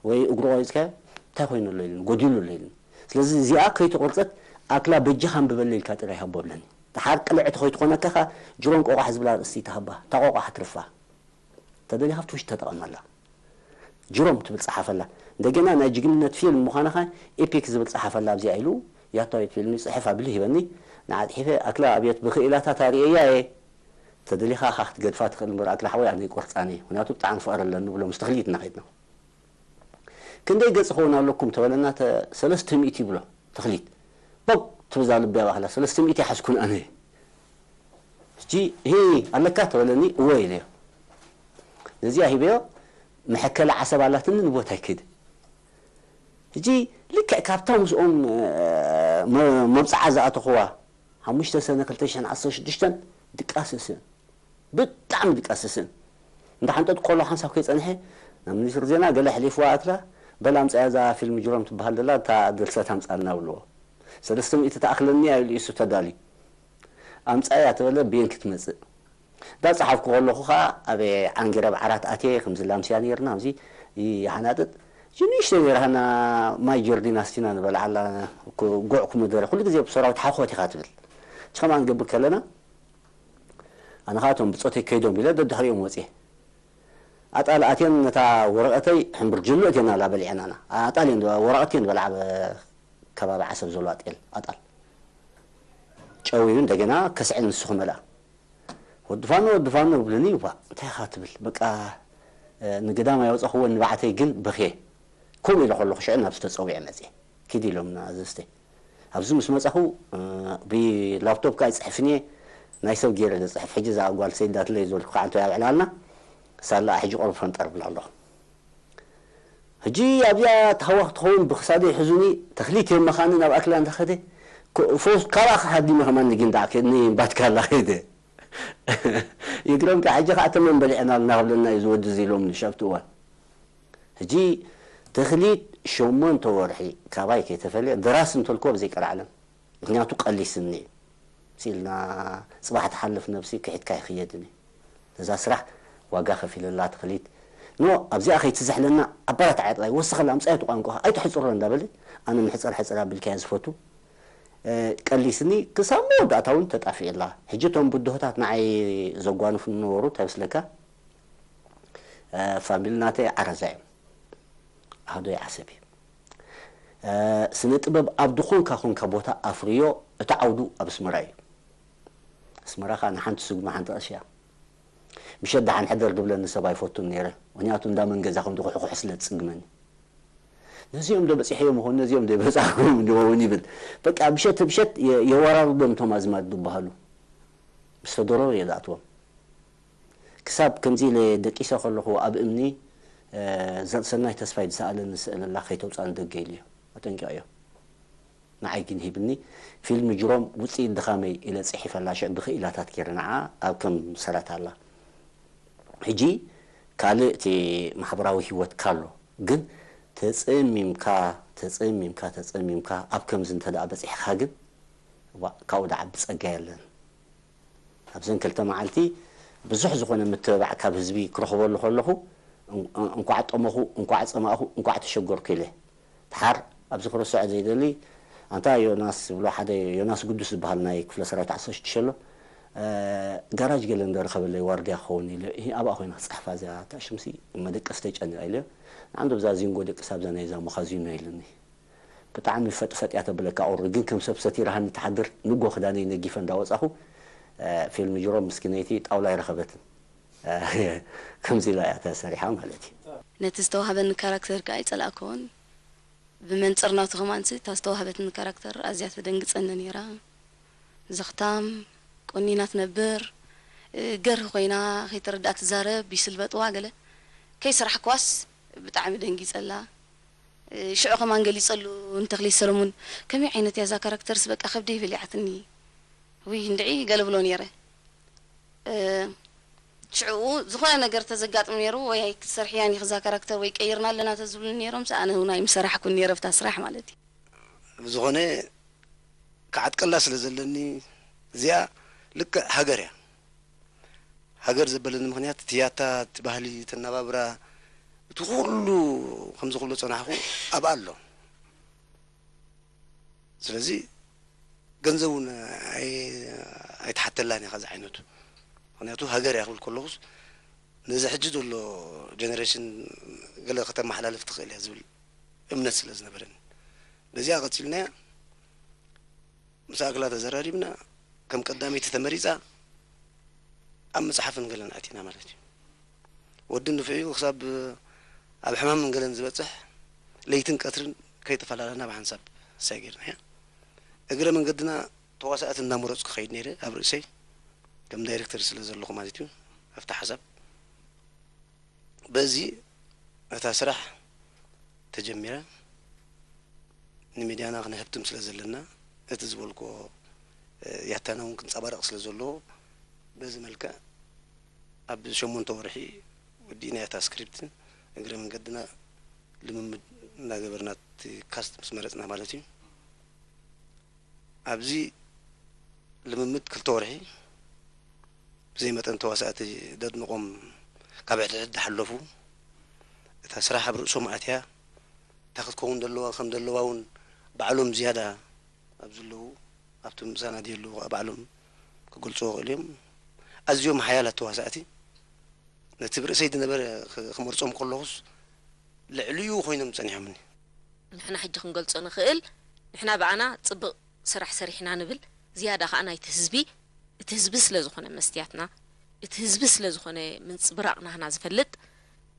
ወይ እግሩ ቆሪጽካዮ እንታይ ኮይኑ ኣሎ ኢሉኒ፣ ጎዲሉ ኣሎ ኢሉኒ። ስለዚ እዚኣ ከይተቆርጸት ኣክላ በጃኻ ኣንብበለይ ኢልካ ጥራይ ሃቦ ብለኒ። ደሓር ቅልዕቲ ከይትኾነካ ከኣ ጅሮም ቆቋሕ ዝብላ ኣርእስቲ ትሃባ፣ እታ ቆቋሕ ትርፋ። ተደሊኻ ኣብቲ ውሽጢ ተጠቐመላ። ጅሮም ትብል ጸሓፈላ። እንደገና ናይ ጅግንነት ፊልም ምዃና ከኣ ኤፒክ ዝብል ጸሓፈላ ኣብዚኣ ኢሉ ያታዊት ፊልም ጽሕፍ ኣብሉ ሂበኒ። ንዓ ጽሒፈ ኣክላ ኣብየት ብኽኢላታ ታርእየያ እየ። ተደሊኻ ኢኻ ክትገድፋ ትኽእል እምበር ኣክላ ሓወይ ኣነ ይቆርጻኒ። ምኽንያቱ ብጣዕሚ ፍቕሪ ኣለኒ ብሎ ምስ ተኽሊት እናኸድና። ክንደይ ገጽ ክኸውን ኣለኩም ተበለና ተ-፣ ሰለስተ ሚእቲ ይብሎ ተኽሊት። ቦግ ትብዛ ልቢ ኣባኽላ ሰለስተ ሚእቲ ይሓዝኩን ኣነ። ሕጂ ሂ ኣለካ ተበለኒ እወ ኢለዮ። ነዚኣ ሂበዮ መሐከላ ዓሰብ ኣላትኒ ንቦታ ይክድ። ሕጂ ልክዕ ካብታ ምስኦም መ-፣ መብጽዓ ዝኣተኽዋ ሓሙሽተ ሰነ ክልተ ሽሕን ዓሰርተ ሽዱሽተን ድቃስ ስእን። ብጣዕሚ ድቃስ ስእን። እንዳሓንጠጥኩ ከሎ ሓንሳብ ከይጸንሐ ናብ ሚኒስትሪ ዜና ገለ ኣሕሊፍዋ ኣትላ፣ በል ኣምጻያ እዛ ፊልም ጅሮም ትበሃል ዘላ እታ ድርሰት ኣምጻልና ብልዎ። ሰለስተ ሚእቲ ትኣኽለኒ እያ ኢሉ እሱ ተዳልዩ። ኣምጻያ ተበለ ብየን ክትመጽእ። እንዳጸሓፍኩ ከለኹ ኸኣ ኣብ ዓንገረብ ዓራት ኣትየ ከምዚ ላምስያ ነይርና፣ ኣብዚ ይሓናጥጥ። እጂ ንእሽተይ ነይራ ሃና ማይ ጀርዲን ኣስቲና ንበልዓላ፣ ጉዕ ኩመደረ፣ ኩሉ ግዜ ብሰራዊት ሓኾት ኢኻ ትብል። እዚ ከማን ንገብር ከለና፣ ኣነ ኸኣ እቶም ብጾተይ ከይዶም ኢለ ደድሕሪኦም ወጽየ። ኣጣል ኣትየን ነታ ወረቐተይ ሕምብርጅሎ እተን ኣላ በሊዐን ኣና። ኣጣል እየን ወረቐት እየን ዝበልዓ ብ-፣ ከባቢ ዓሰብ ዘሎ ኣጤል ኣጣል። ጨውዩ እንደገና ከስዐን ንሱ ክመልኣ። "ወዲ ፋኖ፣ ወዲ ፋኖ" ይብለኒ። "ዋ፣ እንታይ ኢኻ ትብል?" በቃ፣ እ፣ ንግዳም ኣየውጻኽዎ ንባዕተይ ግን በኽየ። ከምኡ ኢለ ከለኹ ሽዑ ናብዚ ተጸዊዐ መጽየ። ኪድ ኢሎምና ኣዘዝተይ። ኣብዚ ምስ መጻኹ፣ እ፣ ብላፕቶፕ ከኣ ኣይጽሕፍን እየ። ናይ ሰብ ገይረ ዘጽሕፍ። ሕጂ እዛ ጓል ሰይዳትለይ ዝበልኩ ከኣ እንተ ኣብዕላልና፣ ሳላ ሕጂ ቆርብ ፈንጠር ብላ ኣለኹ። ሕጂ ኣብዚኣ ተሃዋኽ ትኸውን ብክሳደይ ሒዙኒ፣ ተኽሊት የመኻኒ ናብ ኣክላ እንዳኸደ፣ ኮ-፣ ፎስ ካባኻ ሃዲመ ከማን ንጊንዳዕ ከ-፣ ንባትካላ ከይደ። ይግረምካ፣ ሕጂ ኸዓ ተመን በሊዕና ኣለና ክብለና እዩ ዝወዲ እዚ ኢሎምኒ ሻብቲ እዋን። ሕጂ ተኽሊት ሸሞንተ ወርሒ ካባይ ከይተፈልየ፣ ደራሲ እንተልክዎ ብዘይቀልዓለም። ምኽንያቱ ቀሊስኒ እዩ። ሲልና ጽባሕ ትሓልፍ ነብሲ ክሒድካ ይኽየድን እዩ። ነዛ ስራሕ ዋጋ ከፊለላ ተኽሊት። ኖ፣ ኣብዚኣ ከይትዝሕለና ኣባላት ዓጥራይ ወስኸላ ኣምጻዮ እቲ ቋንቋ ኣይትሕጽሮ እንዳበለ፣ ኣነ ምሕጸር ሕጽር ኣቢልካዮ ዝፈቱ። እ፣ ቀሊስኒ ክሳብ መወዳእታ እውን ተጣፊእላ። ሕጂ እቶም ብድሆታት ንዓይ ዘጓንፉ ነበሩ፣ እንታይ መስለካ? እ፣ ፋሚሊ ናተይ ዓረዛ እዮም። ኣህዶ ይዓሰብ እዩ። እ፣ ስነ ጥበብ ኣብ ድኾንካ ኾንካ ቦታ ኣፍርዮ፣ እቲ ዓውዱ ኣብ ኣስመራ እዩ። ኣስመራ ኸኣ ንሓንቲ ስጉሚ ሓንቲ ቀሺ እያ። ምሸት ደሓን ሕደር ድብለኒ ሰብ ኣይፈቱን ነይረ። ምኽንያቱ እንዳ መን ገዛ ከም ድኹሕኩሕ ስለ ትጽግመኒ። ነዚኦም ዶ በጺሐዮም ይኾን፣ ነዚኦም ዶ ይበጻሕኩም ይኸውን ይብል። በቃ ምሸት ምሸት የ-፣ የወራርዶም እቶም ኣዝማድ ዝበሃሉ። ምስ ተደረሩ እየ ዝኣትዎም። ክሳብ ከምዚ ኢለ ደቂሰ ከለኹ ኣብ እምኒ፣ እ፣ ዘርእሰናይ ተስፋይ ዝሰኣለኒ ስእሊ ኣላ ከይተውጽኣ ንደገ ኢሉዮ። ኣጠንቂቐዮ። ንዓይ ግን ሂብኒ። ፊልም ጅሮም ውጽኢት ድኻመይ ኢለ ጽሒፈላ ሽዑ ብኽኢላታት ገይረ ንዓ ኣብ ከም ሰረት ኣላ። ሕጂ ካልእ እቲ ማሕበራዊ ህይወት ካሎ ግን ተጸሚምካ፣ ተጸሚምካ፣ ተጸሚምካ ኣብ ከምዚ እንተ ደኣ በጺሕካ ግን ዋ፣ ካብኡ ደዓቢ ጸጋ የለን። ኣብዘን ክልተ መዓልቲ ብዙሕ ዝኾነ ምትብባዕ ካብ ህዝቢ ክረኽበሉ ከለኹ፣ እን-፣ እንቋዕ ጠመኹ፣ እንቋዕ ጸማእኹ፣ እንቋዕ ተሸገርኩ ኢለ። ድሓር ኣብዚ ክርስዖ ዘይደሊ፣ ኣንታ ዮናስ ዝብሎ ሓደ ዮናስ ግዱስ ዝበሃል ናይ ክፍለ ሰራዊት ዓሰርተ ሽዱሽተ ኣሎ፣ እ፣ ጋራጅ ገለ እንዶ ርኸበለይ ዋርድያ ክኸውን ኢለ፣ እሂ፣ ኣብኣ ኮይና ክጽሕፋ እዚኣ እታ ሽምሲ መደቀስተይ ጨኒቐ ኢለዮ። ንዓንዶ ብዛ ዚንጎ ደቅሳ ኣብዛ ናይዛ መኻዚኖ ኢሉኒ። ብጣዕሚ ፈጥፈጥ እያ ተብለካ ቁሪ፣ ግን ከም ሰብ ሰቲራሃኒ ትሓድር። ንጎ ክዳነይ ነጊፈ እንዳወጻኹ፣ እ፣ ፊልም ጅሮም ምስኪነይቲ ጣውላ ኣይረኸበትን። እ፣ ከምዚ ኢላ እያ ተሰሪሓ ማለት እዩ። ነቲ ዝተዋህበኒ ካራክተር ከኣ ኣይጸላእክዎን። ብመንጽር ናቱ ከማንሲ እታ ዝተዋህበትኒ ካራክተር ኣዝያ ተደንግጸኒ ነይራ። ዘኽታም፣ ቆኒና ትነብር፣ እ፣ ገርሂ ኮይና ከይተረድኣ ትዛረብ፣ ይስልበጥዋ ገለ። ከይሰራሕክዋስ ብጣዕሚ ደንጊጸላ። እ፣ ሽዑ ከማን ገሊጸሉ ንተኽሊት ሰለሙን፣ "ከመይ ዓይነት እያ እዛ ካራክተርስ በቃ ከብደይ በሊዓትኒ?" ውይ እንድዒ ገለ ብሎ ነይረ። ሽዕኡ ዝኾነ ነገር ተዘጋጥም ነይሩ ወይ ኣይክትሰርሕያን ኢኺ እዛ ካራክተር ወይ ቀይርና ኣለና ተዝብሉ ነይሮም ኣነ እውን ኣይምሰራሕኩን ነይረ ብታ ስራሕ ማለት እዩ። ብዝኾነ ክዓጥቀላ ስለ ዘለኒ እዚኣ ልክዕ ሃገር እያ። ሃገር ዘበለኒ ምኽንያት እቲ ያታ፣ እቲ ባህሊ፣ እቲ ኣነባብራ፣ እቲ ኩሉ ከምዚ ክብሎ ዝጸናሕኩ ኣብኣ ኣሎ። ስለዚ ገንዘብ እውን ኣይ- ኣይትሓተላን እያ ካብዚ ዓይነቱ። ምኽንያቱ ሃገር እያ ክብል ከለኹስ ነዚ ሕጂ ዘሎ ጀነሬሽን ገለ ከተመሓላልፍ ትኽእል እያ ዝብል እምነት ስለ ዝነበረኒ በዚኣ ቀጺልናያ። ምስ ኣክላ ተዘራሪብና ከም ቀዳመይቲ ተመሪጻ ኣብ መጽሓፍን ገለን ኣቲና ማለት እዩ። ወዲ ንፍዑ ክሳብ ኣብ ሕማምን ገለን ዝበጽሕ ለይትን ቀትርን ከይተፈላለና ብሓንሳብ እሳይ ገይርና እያ። እግረ መንገድና ተዋሳእቲ እናመረጽኩ ከይድ ነይረ ኣብ ርእሰይ ከም ዳይሬክተር ስለ ዘለኹ ማለት እዩ ኣብቲ ሓሳብ በዚ እታ ስራሕ ተጀሚራ ንሚድያና ክንህብትም ስለ ዘለና እቲ ዝበልክዎ ያታና እውን ክንፀባረቕ ስለ ዘለዎ በዚ መልክዕ ኣብ ሸሞንተ ወርሒ ወዲእና እታ ስክሪፕት እግረ መንገድና ልምምድ እናገበርና እቲ ካስት ምስ መረፅና ማለት እዩ ኣብዚ ልምምድ ክልተ ወርሒ ብዘይ መጠን ተዋሳእቲ ደድንቖም ካብ ሕድሕድ ዝሓለፉ እታ ስራሕ ኣብ ርእሶም ኣትያ እታ ክትከውን ዘለዋ ከም ዘለዋ እውን ባዕሎም ዝያዳ ኣብ ዘለዉ ኣብቲ ምሳና ድየለዉ ከዓ ባዕሎም ክገልፅዎ ይኽእሉ እዮም ኣዝዮም ሓያላት ተዋሳእቲ ነቲ ብርእሰይ ዝነበረ ክመርፆም ከለኹስ ልዕሊኡ ኮይኖም ፀኒሖምኒ ንሕና ሕጂ ክንገልጾ ንኽእል ንሕና ብኣና ጽብቕ ስራሕ ሰሪሕና ንብል ዝያዳ ከኣ ናይቲ ህዝቢ እቲ ህዝቢ ስለ ዝኾነ መስትያትና እቲ ህዝቢ ስለ ዝኾነ ምንጽብራቕ ናህና ዝፈልጥ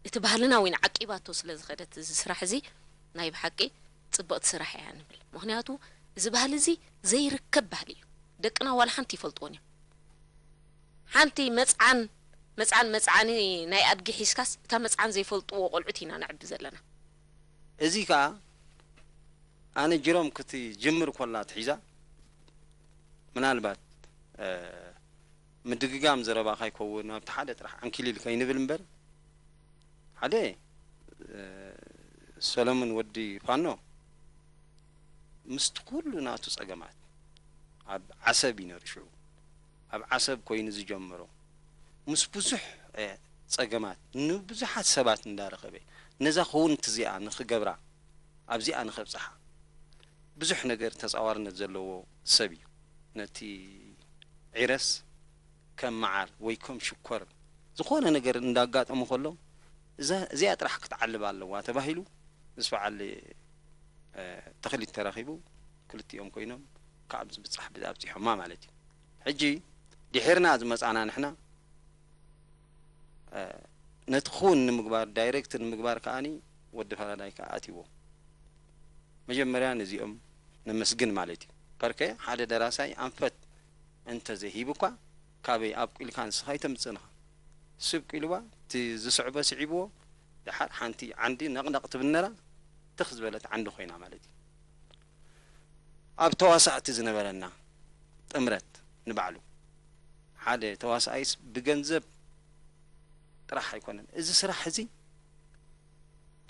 እቲ ባህልና እውን ዓቂባቶ ስለ ዝኸደት እዚ ስራሕ እዚ ናይ ብሓቂ ጽብቕቲ ስራሕ እያ ንብል ምኽንያቱ እዚ ባህሊ እዚ ዘይርከብ ባህሊ እዩ ደቅና ዋላ ሓንቲ ይፈልጥዎን እዮም ሓንቲ መጽዓን መጽዓን መጽዓኒ ናይ ኣድጊ ሒዝካስ እታ መጽዓን ዘይፈልጥዎ ቆልዑት ኢና ነዕቢ ዘለና እዚ ከኣ ኣነ ጅሮም ክትጅምር ኮላ ትሒዛ ምናልባት ምድግጋም ዘረባ ካይከውን ኣብቲ ሓደ ጥራሕ ዓንኪሊል ከይንብል እምበር ሓደ ሰለሙን ወዲ ፋኖ ምስቲ ኩሉ ናቱ ጸገማት ኣብ ዓሰብ እዩ ነሩ ሽዑ ኣብ ዓሰብ ኮይኑ ዝጀመሮ ምስ ብዙሕ ጸገማት ንብዙሓት ሰባት እንዳረኸበ ነዛ ክውንቲ እዚኣ ንኽገብራ ኣብዚኣ ንኸብጽሓ ብዙሕ ነገር ተጻዋርነት ዘለዎ ሰብ እዩ ነቲ ዒረስ ከም መዓር ወይ ከም ሽኮር ዝኾነ ነገር እንዳጋጠሙ ከሎ እዚኣ ጥራሕ ክትዓልብ ኣለዋ ተባሂሉ ምስ በዓል ተኽሊት ተራኺቡ ክልቲኦም ኮይኖም ካብ ዝብጻሕ ኣብጺሖማ ማለት እዩ ሕጂ ድሒርና ዝመጻና ንሕና ነቲ ክውን ንምግባር ዳይሬክት ንምግባር ከኣኒ ወዲ ፈራዳይ ከኣ ኣትይዎ መጀመርያ ነዚኦም ነመስግን ማለት እዩ ከርከ ሓደ ደራሳይ ኣንፈት እንተ ዘይሂቡ እኳ ካበይ ኣብቂልካ ንስኻ ይተምፅእንኻ ስብ ቂልዋ እቲ ዝስዕቦ ስዒብዎ ድሓር ሓንቲ ዓንዲ ነቕነቕ ትብነራ ትኽ ዝበለት ዓንዲ ኮይና ማለት እዩ ኣብ ተዋሳእቲ ዝነበረና ጥምረት ንባዕሉ ሓደ ተዋሳኣይስ ብገንዘብ ጥራሕ ኣይኮነን። እዚ ስራሕ እዚ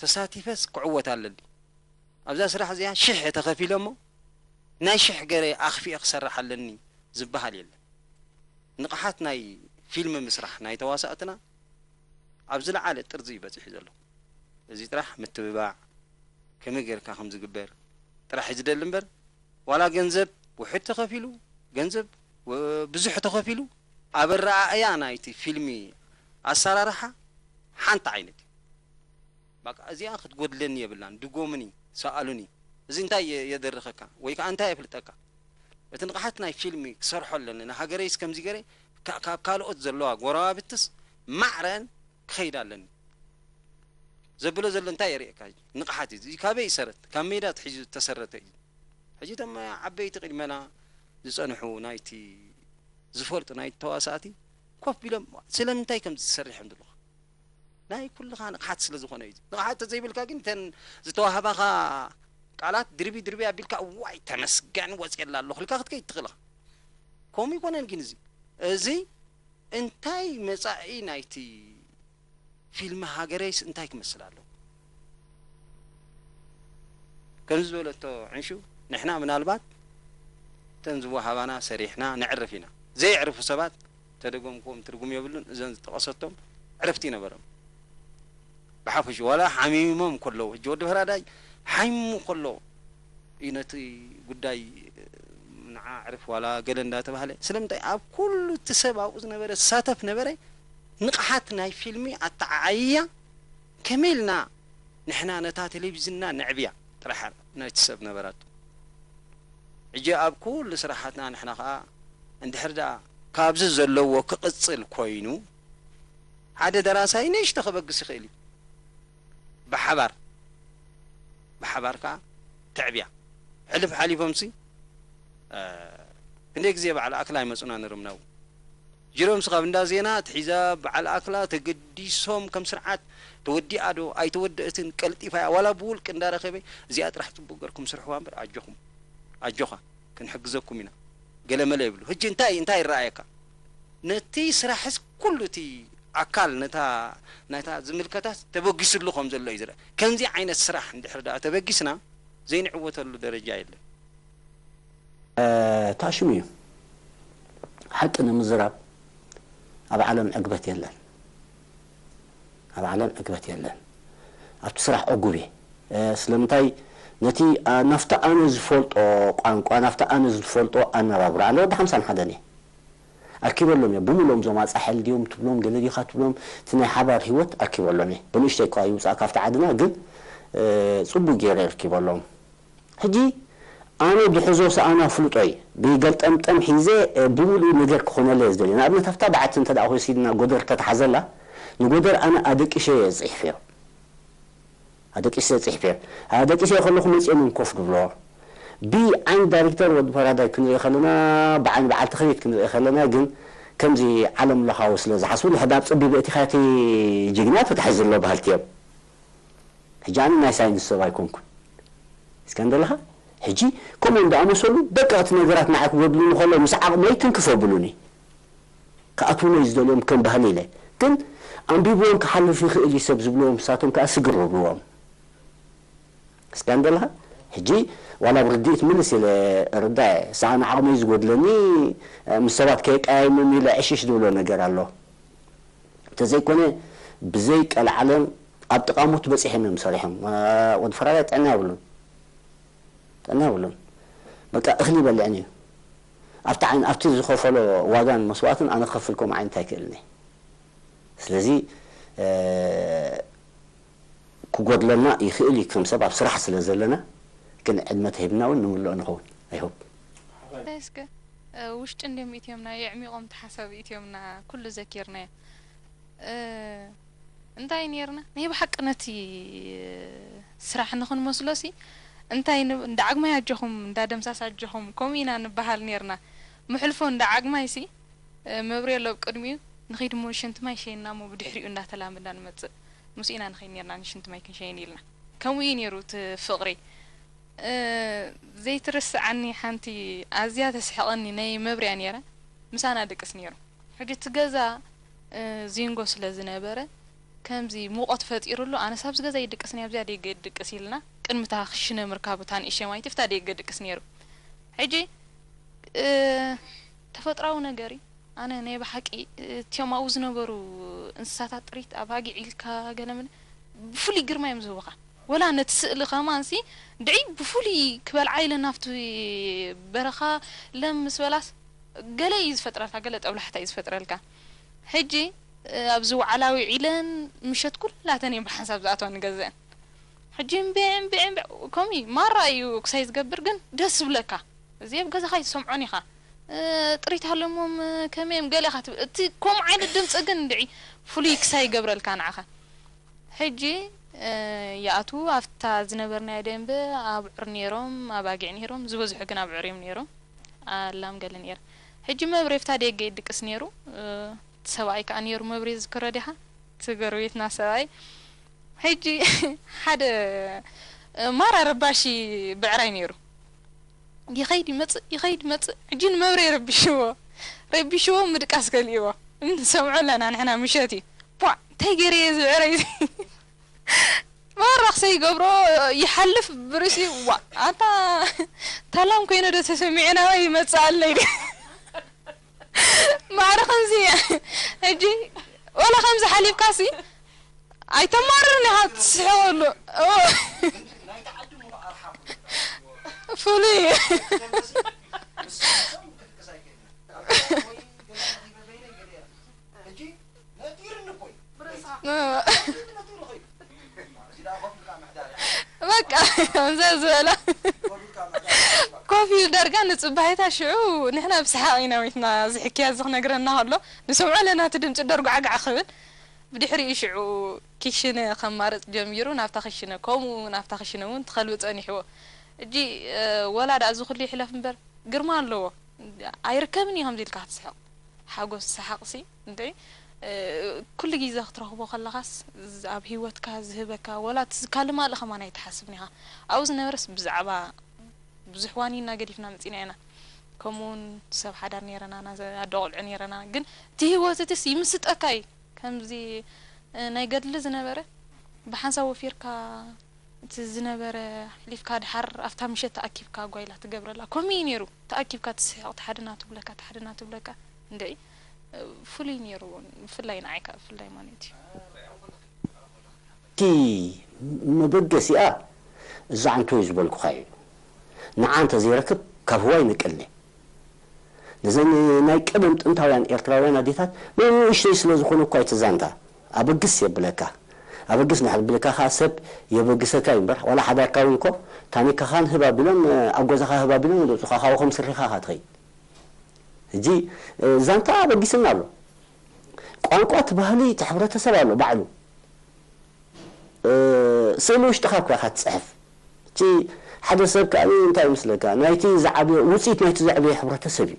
ተሳቲፈስ ክዕወት ኣለኒ። ኣብዛ ስራሕ እዚኣ ሽሕ እየ ተኸፊለ እሞ ናይ ሽሕ ገረ ኣኽፊኤ ክሰርሕ ኣለኒ ዝበሃል የለን። ንቕሓት ናይ ፊልም ምስራሕ ናይ ተዋሳእትና ኣብ ዝለዓለ ጥርዚ እዩ በፂሑ ዘሎ። እዚ ጥራሕ ምትብባዕ፣ ከመይ ጌርካ ከም ዝግበር ጥራሕ እዩ ዝደሊ እምበር ዋላ ገንዘብ ውሑድ ተኸፊሉ፣ ገንዘብ ብዙሕ ተኸፊሉ፣ ኣብ ኣረኣእያ ናይቲ ፊልሚ ኣሰራርሓ ሓንቲ ዓይነት እዩ። በቃ እዚኣ ክትጎድለኒ የብላን፣ ድጎምኒ፣ ሰኣሉኒ፣ እዚ እንታይ የደርኸካ ወይ ከዓ እንታይ የፍልጠካ? እቲ ንቕሓት ናይ ፊልሚ ክሰርሖ ኣለኒ፣ ንሃገረይስ ከምዚ ገይረ ካብ ካልኦት ዘለዋ ጎረባብትስ ማዕረን ክኸይድ ኣለኒ ዘብሎ ዘሎ እንታይ የርእየካ ንቕሓት እዩ ካበይ ይሰረት ካብ ሜዳ ትሒዙ ዝተሰረተ እዩ ሕጂ እቶም ዓበይቲ ቅድመና ዝፀንሑ ናይቲ ዝፈልጡ ናይ ተዋሳእቲ ኮፍ ቢሎም ስለምንታይ ከም ዝሰርሕ እዮም ዘለኹ ናይ ኩልኻ ንቕሓት ስለ ዝኾነ እዩ ንቕሓት ተዘይብልካ ግን ተን ዝተዋህባኻ ቃላት ድርቢ ድርቢ ኣቢልካ ዋይ ተመስገን ወፅየላ ኣለኹ ኢልካ ክትከይድ ትኽእል ኢኻ ከምኡ ኣይኮነን ግን እዚ፣ እዚ እንታይ መጻኢ ናይቲ ፊልም ሃገረይስ እንታይ ክመስል ኣለዎ? ከምዚ ዝበለቶ ዕንሹ፣ ንሕና ምናልባት እተን ዝወሃባና ሰሪሕና ነዕርፍ ኢና። ዘየዕርፉ ሰባት ተደገምክዎም ትርጉም የብሉን። እዘን ዝጠቐሰቶም ዕረፍቲ ይነበሮም። ብሓፈሽ ዋላ ሓሚሞም ከለዉ፣ ሕጂ ወዲ ፈራዳይ ሓሚሙ ከሎ እዩ ነቲ ጉዳይ ንዓ ዕርፍ ዋላ ገለ እንዳተባህለ። ስለምንታይ ኣብ ኩሉ እቲ ሰብ ኣብኡ ዝነበረ ዝሳተፍ ነበረ። ንቕሓት ናይ ፊልሚ ኣተዓዓይያ ከመይ ኢልና ንሕና ነታ ቴሌቪዝንና ነዕብያ ጥራሕ ናይቲ ሰብ ነበራቱ። ሕጂ ኣብ ኩሉ ስራሓትና ንሕና ኸኣ እንድሕር ደኣ ካብዚ ዘለዎ ክቕጽል ኮይኑ ሓደ ደራሳይ ንእሽቶ ከበግስ ይኽእል እዩ። ብሓባር ብሓባር ከኣ ተዕብያ። ሕልፍ ሓሊፎምሲ፣ እ፣ ክንደይ ግዜ በዓል ኣክላ ይመጹና ነይሮም ናብኡ። ጅሮምስ ካብ እንዳ ዜና ትሒዛ በዓል ኣክላ ተገዲሶም ከም ስርዓት ተወዲኣ ዶ ኣይተወደእትን ቀልጢፋ እያ ዋላ ብውልቂ እንዳረኸበ እዚኣ ጥራሕ ጽቡቕ ገርኩም ስርሕዋ እምበር ኣጆኹም ኣጆኻ ክንሕግዘኩም ኢና ገለ መለ ይብሉ። ሕጂ እንታይ እንታይ ይረኣየካ? ነቲ ስራሕስ ኩሉ እቲ ኣካል ነታ ናይታ ዝምልከታስ ተበጊስሉ ከም ዘሎ እዩ ዝረአ። ከምዚ ዓይነት ስራሕ እንድሕር ደኣ ተበጊስና ዘይንዕወተሉ ደረጃ የለን። ታሽሙ እዩ። ሓቂ ንምዝራብ ኣብ ዓለም ዕግበት የለን። ኣብ ዓለም ዕግበት የለን። ኣብቲ ስራሕ ዕጉብ እየ። ስለምንታይ ነቲ ናፍቲ ኣነ ዝፈልጦ ቋንቋ ናፍቲ ኣነ ዝፈልጦ ኣነባብራ ኣነ ወዲ ሓምሳን ሓደን እየ። ኣርኪበሎም እየ ብምሎም እዞም ኣፃሕል ድዮም ትብሎም ገለ ዲኻ ትብሎም እቲ ናይ ሓባር ህይወት ኣርኪበሎም እየ። ብንእሽተይ እኳ ይውፃእ ካብቲ ዓድና ግን ፅቡቅ ገይረ ኣርኪበሎም። ሕጂ ኣነ ዝሕዞ ሰኣን ኣፍልጦይ ብገልጠምጠም ሒዘ ብምሉእ ነገር ክኾነለይ እየ ዝደልዮ። ንኣብነት ኣብታ በዓቲ እንተ ደኣ ወሲድና ጎደር ተተሓዘላ ንጎደር ኣነ ኣደቂሰዮ እየ ዝፅሕፍዮ። ኣደቂሰ እየ ዝፅሕፍዮ። ኣደቂሰዮ ከለኹ መፂኦም እዮም ኮፍ ዝብልዎ። ብዓይኒ ዳይሬክተር ወዲ ፈራዳይ ክንርኢ ከለና ብዓይኒ በዓል ተኽሊት ክንርኢ ከለና ግን ከምዚ ዓለም ለኻዊ ስለ ዝሓስቡ ንሕዳብ ፀቢበ እቲ ካቲ ጅግና ተታሒዙ ኣሎ በሃልቲ እዮም። ሕጂ ኣነ ናይ ሳይንስ ሰብ ኣይኮንኩን። እስካ እንደለኻ ሕጂ ከምኡ እንዳኣመሰሉ ደቀቕቲ ነገራት ንዓይ ክጎድሉኒ ከሎ ምስ ዓቕመይ ትንክፍ ኣብሉኒ። ክኣትውለይ ዝደልዮም ከም ባህሊ ኢለ ግን ኣንቢብዎም ክሓልፍ ይኽእል እዩ ሰብ ዝብልዎም ንሳቶም ከዓ ስግር ኣብልዎም። እስካ እንደለኻ ሕጂ ዋላ ብርድኢት ምልስ ኢለ ርዳእ እየ። ሰኣን ዓቕመይ ዝጎድለኒ ምስ ሰባት ከየቀያይምም ኢለ ዕሽሽ ዝብሎ ነገር ኣሎ። እንተዘይኮነ ብዘይ ቀልዓለም ኣብ ጥቓ ሞት በፂሖም እዮም ሰሪሖም። ወዲ ፈራዳይ ጥዕና የብሉን። ጥዕና የብሉን። በቃ እኽሊ ይበልዕን እዩ። ኣብቲ ዓይን ኣብቲ ዝኸፈሎ ዋጋን መስዋእትን ኣነ ክኸፍል ከምኡ ዓይነት ኣይክእልን እየ። ስለዚ ክጎድለና ይኽእል እዩ ከም ሰብ ኣብ ስራሕ ስለ ዘለና ግን ዕድመ ተሂብና እውን ንምልኦ ንኸውን። I hope። እንታይ እስከ ውሽጢ እንድዮም ኢትዮምና የዕሚቖም ተሓሳብ ኢትዮምና ኩሉ ዘኪርናዮ። እንታይ ኔርና ናይ ብሓቂ ነቲ ስራሕ ንኽንመስሎ ሲ እንታይ ንብ- እንዳ ዓግማይ ኣጆኹም እንዳ ደምሳስ ኣጆኹም ከምኡ ኢና ንበሃል ኔርና። ምሕልፎ እንዳ ዓግማይ ሲ መብሬ ኣሎ ኣብ ቅድሚኡ ንኺድ እሞ ሽንቲ ማይ ሸይና እሞ ብድሕሪኡ እንዳተላመድና ንመጽእ። ምስኡ ኢና ንኸይድ ኔርና ንሽንቲ ማይ ክንሸይን ኢልና። ከምኡ እዩ ኔሩ እቲ ፍቕሪ። ዘይትርስዓኒ ሓንቲ ኣዝያ ተስሕቐኒ ናይ መብሬ እያ ኔራ። ምሳና ድቅስ ኔሩ። ሕጂ እቲ ገዛ ዚንጎ ስለ ዝነበረ ከምዚ ሙቐት ፈጢሩሉ ኣነስ ኣብዚ ገዛ ይድቅስ ናይ ኣብዚኣ ደገ ድቅስ ኢልና ቅድሚ እታ ክሽነ ምርካቡ እታ ንእሸማይቲ ፍታ ደገ ድቅስ ኔሩ። ሕጂ ተፈጥራዊ ነገር እዩ። ኣነ ናይ ብሓቂ እቲኦም ኣብኡ ዝነበሩ እንስሳታት ጥሪት ኣባጊዕ ኢልካ ገለምን ብፍሉይ ግርማ እዮም ዝህቡኻ። ወላ ነቲ ስእሊ ከማንሲ ድዒ ብፍሉይ ክበልዓ ኢለን ናብቲ በረኻ ለም ምስ በላስ ገለ እዩ ዝፈጥረልካ፣ ገለ ጠብላሕታ እዩ ዝፈጥረልካ። ሕጂ ኣብዚ ውዓላ ውዒለን ምሸት ኩላተን እየን ብሓንሳብ ዝኣትዋ ንገዝአን። ሕጂ እምቢዕ እምቢዕ እምቢዕ ከምኡ እዩ ማራ እዩ ክሳይ ዝገብር ግን ደስ ዝብለካ። እዚ ኣብ ገዛኻ ኣይትሰምዖን ኢኻ። ጥሪት ኣለሞም ከመዮም ገለ ኢኻ ትብል። እቲ ከምኡ ዓይነት ድምፂ ግን እንድዒ ፍሉይ ክሳይ ይገብረልካ ንዓኻ። ሕጂ ይኣትዉ ኣብታ ዝነበርናዮ ደንበ ኣብዑር ነይሮም ኣባጊዕ ነይሮም ዝበዝሑ ግን ኣብዑር እዮም ነይሮም ኣላም ገለ ነይረ ሕጂ መብሬ ኣብታ ደገ ይድቅስ ነይሩ እቲ ሰብኣይ ከዓ ነይሩ መብሬ ዝዝክሮ ዲኻ እቲ ጎረቤትና ሰብኣይ ሕጂ ሓደ ማራ ረባሺ ብዕራይ ነይሩ ይኸይድ ይመፅእ ይኸይድ ይመፅእ ሕጂ ንመብሬ ረቢሽዎ ረቢሽዎ ምድቃስ ገሊእዎ። ንሰምዖ ኣለና ንሕና ምሸት እዩ። ቧዕ፣ እንታይ ገይረ እየ ዝብዕረይ? መወረኽ ሰይገብሮ ይሓልፍ ብርእሲ። ዋ፣ ኣታ ታላም ኮይነ ዶ ተሰሚዐ ናባይ ይመጽእ ኣለይ? ማዕረ ከምዚ እያ። ሕጂ ወላ ከምዚ ሓሊፍካሲ ኣይተማርርን ኢኻ ትስሕቐሉ። ኦ። ፍሉይ እዩ። በቃ ከምዚ ዝበላ ኮፍ ኢሉ ዳርጋ ንጽባሒታ ሽዑ ንሕና ብሰሓቕ ኢና ሞይትና። እዚ ሕክያ እዚ ክነግረና ከሎ ንሰምዖ ኣለና እቲ ድምጺ ደርጓዕጋዕ ክብል። ብድሕሪኡ ሽዑ ኪሽነ ከማርጽ ጀሚሩ። ናብታ ክሽነ ከምኡ ናብታ ክሽነ እውን ትኸልብጥ ጸኒሕዎ። እጂ፣ እ፣ ወላ ደኣ እዚ ኩሉ ይሕለፍ እምበር ግርማ ኣለዎ። ኣይርከብን እዩ ከምዚ ኢልካ ክትስሕቕ። ሓጎስ ሰሓቕሲ እንድዒ፣ እ፣ ኩሉ ግዜ ክትረኽቦ ከለኻስ ዝ-፣ ኣብ ህይወትካ ዝህበካ ወላ እቲ ዝካል ማልእ ከማን ኣይትሓስብን ኢኻ። ኣብኡ ዝነበረስ ብዛዕባ ብዙሕ ዋኒና ገዲፍና መጺና ኢና። ከምኡ እውን ሰብ ሓዳር ነይረና፣ ና-፣ ኣደ ቆልዑ ነይረና። ግን እቲ ህይወት እቲስ ይምስጠካ እዩ። ከምዚ፣ እ፣ ናይ ገድሊ ዝነበረ ብሓንሳብ ወፊርካ እቲ ዝነበረ ኣሕሊፍካ ድሓር ኣብታ ምሸት ተኣኪብካ ጓይላ ትገብረላ። ከምኡ እዩ ነይሩ። ተኣኪብካ ትስሕቕ፣ እቲ ሓደ ናቱ ብለካ፣ እቲ ሓደ ናቱ ብለካ። እንድዒ፣ እ፣ ፍሉይ ነይሩ። ብፍላይ ንዓይ ከኣ ብፍላይ ማለት እዩ። እቲ መበገሲኣ እዛ ዓንቶ እዩ ዝበልኩኻ እዩ። ንዓ እንተዘይረክብ ካብ ህዋ ይነቅልኒ። ነዘን ናይ ቀደም ጥንታውያን ኤርትራውያን ኣዴታት ናይ ንእሽተይ ስለ ዝኾነ እኳ እቲ ዛንታ ኣበግስ የብለካ። ኣበግስ እንድሕር ቢለካ ከኣ ሰብ የበግሰካ እዩ እምበር፣ ዋላ ሓዳርካ እውን እኮ ታኒካኻን ህብ ኣቢሎም፣ ኣብ ገዛኻ ህብ ኣቢሎም የምጽኡኻ፣ ካብኡ ከም ስሪኻ ኢኻ ትኸይድ። ሕጂ፣ እ፣ ዛንታ ኣበጊስና ኣሎ። ቋንቋ እቲ ባህሊ እቲ ሕብረተሰብ ኣሎ ባዕሉ። እ፣ ስእሊ ውሽጥኻ እኮ ኢኻ ትጽሕፍ። እቲ ሓደ ሰብ ከኣ እንታይ ይመስለካ? ናይቲ ዝዓበየ፣ ውጽኢት ናይቲ ዘዕበየ ሕብረተሰብ እዩ።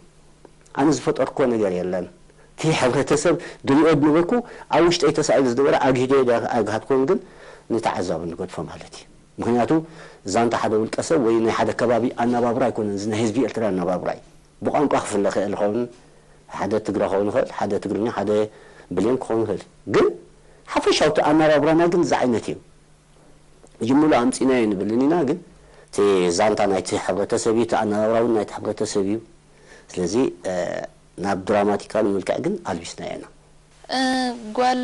ኣነ ዝፈጠርኩዎ ነገር የለን። እቲ ሕብረተሰብ ድሪኦ ዝነበርኩ ኣብ ውሽጠይ ተሳኢሉ ዝነበረ ኣግሂደዮ ድኣ ኣይግሃድኩዎን፣ ግን ንተዓዛቢ ንገድፎ ማለት እዩ። ምኽንያቱ ዛንታ ሓደ ውልቀ ሰብ ወይ ናይ ሓደ ከባቢ ኣነባብራ ኣይኮነን፣ እዚ ናይ ህዝቢ ኤርትራ ኣነባብራ እዩ። ብቋንቋ ክፍለ ይኽእል ይኸውን፣ ሓደ ትግረ ክኸውን ይኽእል፣ ሓደ ትግርኛ፣ ሓደ ብሌን ክኸውን ይኽእል። ግን ሓፈሻዊ እቲ ኣነባብራና ግን እዚ ዓይነት እዩ። ጅምሉ ኣምጺናዮ ንብልን ኢና፣ ግን እቲ ዛንታ ናይቲ ሕብረተሰብ እዩ፣ እቲ ኣነባብራ እውን ናይቲ ሕብረተሰብ እዩ። ስለዚ፣ እ፣ ናብ ድራማቲካል መልክዕ ግን ኣልቢስናዮ ኢና። እ፣ ጓል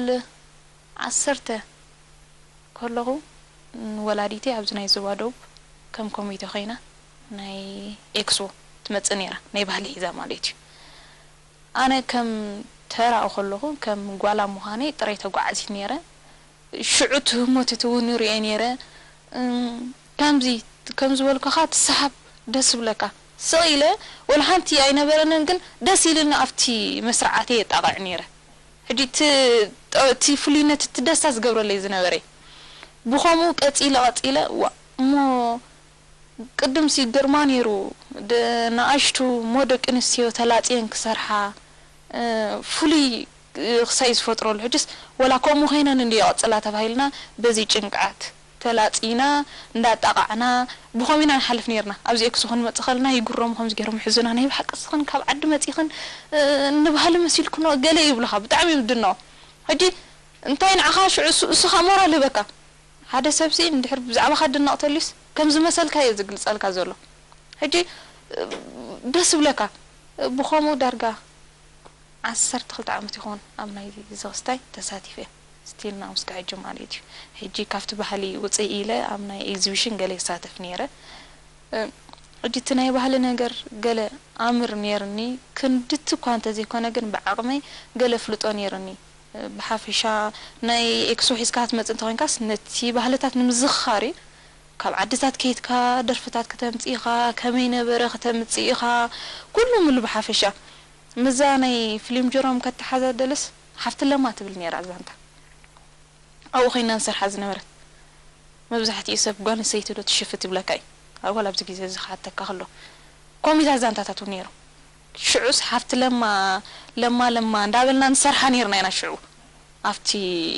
ዓሰርተ ከለኹ፣ ንወላዲተይ ኣብዚ ናይ ዞባ ደቡብ ከም ኮሚቴ ኮይና ናይ ኤክስቦ ትመጽእ ነይራ፣ ናይ ባህሊ ሒዛ ማለት እዩ። ኣነ ከም ተራኡ ከለኹ፣ ከም ጓላ ምዃነይ ጥራይ ተጓዓዚት ነይረ። ሽዑ እቲ ህሞት እቲ እውን ይርእዮ ነይረ። እም፣ ከምዚ፣ ከም ዝበልኩኻ፣ እቲ ሰሓብ ደስ ይብለካ። ስቕ ኢለ፣ ወላ ሓንቲ ኣይነበረንን፣ ግን ደስ ኢሉኒ ኣብቲ መስርዓተይ የጣቕዕ ነይረ። ሕጂ እቲ፣ እቲ ፍሉይነት፣ እቲ ደስታ ዝገብረለይ ዝነበረ። ብኸምኡ ቀጺለ፣ ቀጺለ፣ ዋ፣ እሞ ቅድምሲ ግርማ ነይሩ፣ ደ-፣ ንኣሽቱ እሞ ደቂ ኣንስትዮ ተላጽየን ክሰርሓ፣ እ፣ ፍሉይ፣ እ፣ ክሳይ ዝፈጥረሉ። ሕጅስ ወላ ከምኡ ኮይነን እንድዮ ይቐጽላ ተባሂልና በዚ ጭንቃት ተላጺና፣ እንዳጣቓዕና፣ ብኸምኡ ኢና ንሓልፍ ነይርና። ኣብዚ ኤክስ ክንመጽእ ከለና ይግረሙ፣ ከምዚ ገይሮም ይሕዙና፣ ናይ ብሓቂ እስኽን ካብ ዓዲ መጺኽን፣ እ፣ ንባህሊ መሲልክኖ ገለ ይብሉኻ፣ ብጣዕሚ እዮም ዝድነቑ። ሕጂ እንታይ ንዓኻ ሽዑ እሱ፣ እሱኻ ሞራል ይህበካ። ሓደ ሰብሲ እንድሕር ብዛዕባኻ ክድነቕ ተልዩስ ከም ዝመሰልካ እየ ዝግልጸልካ ዘሎ። ሕጂ ደስ ይብለካ። ብኸምኡ ዳርጋ ዓሰርተ ክልተ ዓመት ይኸውን ኣብ ናይ እዚ ክስታይ ተሳቲፈ። ስቲል ናው እስካዕ ሕጂ ማለት እዩ። ሕጂ ካብቲ ባህሊ ውፅእ ኢለ ኣብ ናይ ኤግዚቢሽን ገለ ይሳተፍ ነይረ። ሕጂ እቲ ናይ ባህሊ ነገር ገለ ኣምር ነይርኒ። ክንድቲ እኳ እንተዘይኮነ ግን ብዓቕመይ ገለ ኣፍልጦ ነይርኒ። ብሓፈሻ ናይ ኤክስፖ ሒዝካ ክትመጽእ እንተኾይንካስ ነቲ ባህልታት ንምዝኽኻር እዩ። ካብ ዓድታት ከይድካ ደርፍታት ከተምጽእ ኢኻ፣ ከመይ ነበረ ከተምጽእ ኢኻ፣ ኩሉ ምሉ ብሓፈሻ። ምስዛ ናይ ፍሊም ጀሮም ከተሓዛደልስ ሓፍቲ ለማ ትብል ነይራ ዛንታ። ኣብኡ ኮይና ንሰርሓ ዝነበረት። መብዛሕትኡ ሰብ ጓል ኣንስተይቲ ዶ ትሽፍት ይብለካ እዩ። ኣጓል ኣብዚ ግዜ እዚ ክሓተካ ከሎ። ኮሚታት ዛንታታት እውን ነይሩ። ሽዑስ ሓፍቲ ለማ ለማ ለማ እንዳበልና ንሰርሓ ነይርና ኢና ሽዑ ኣብቲ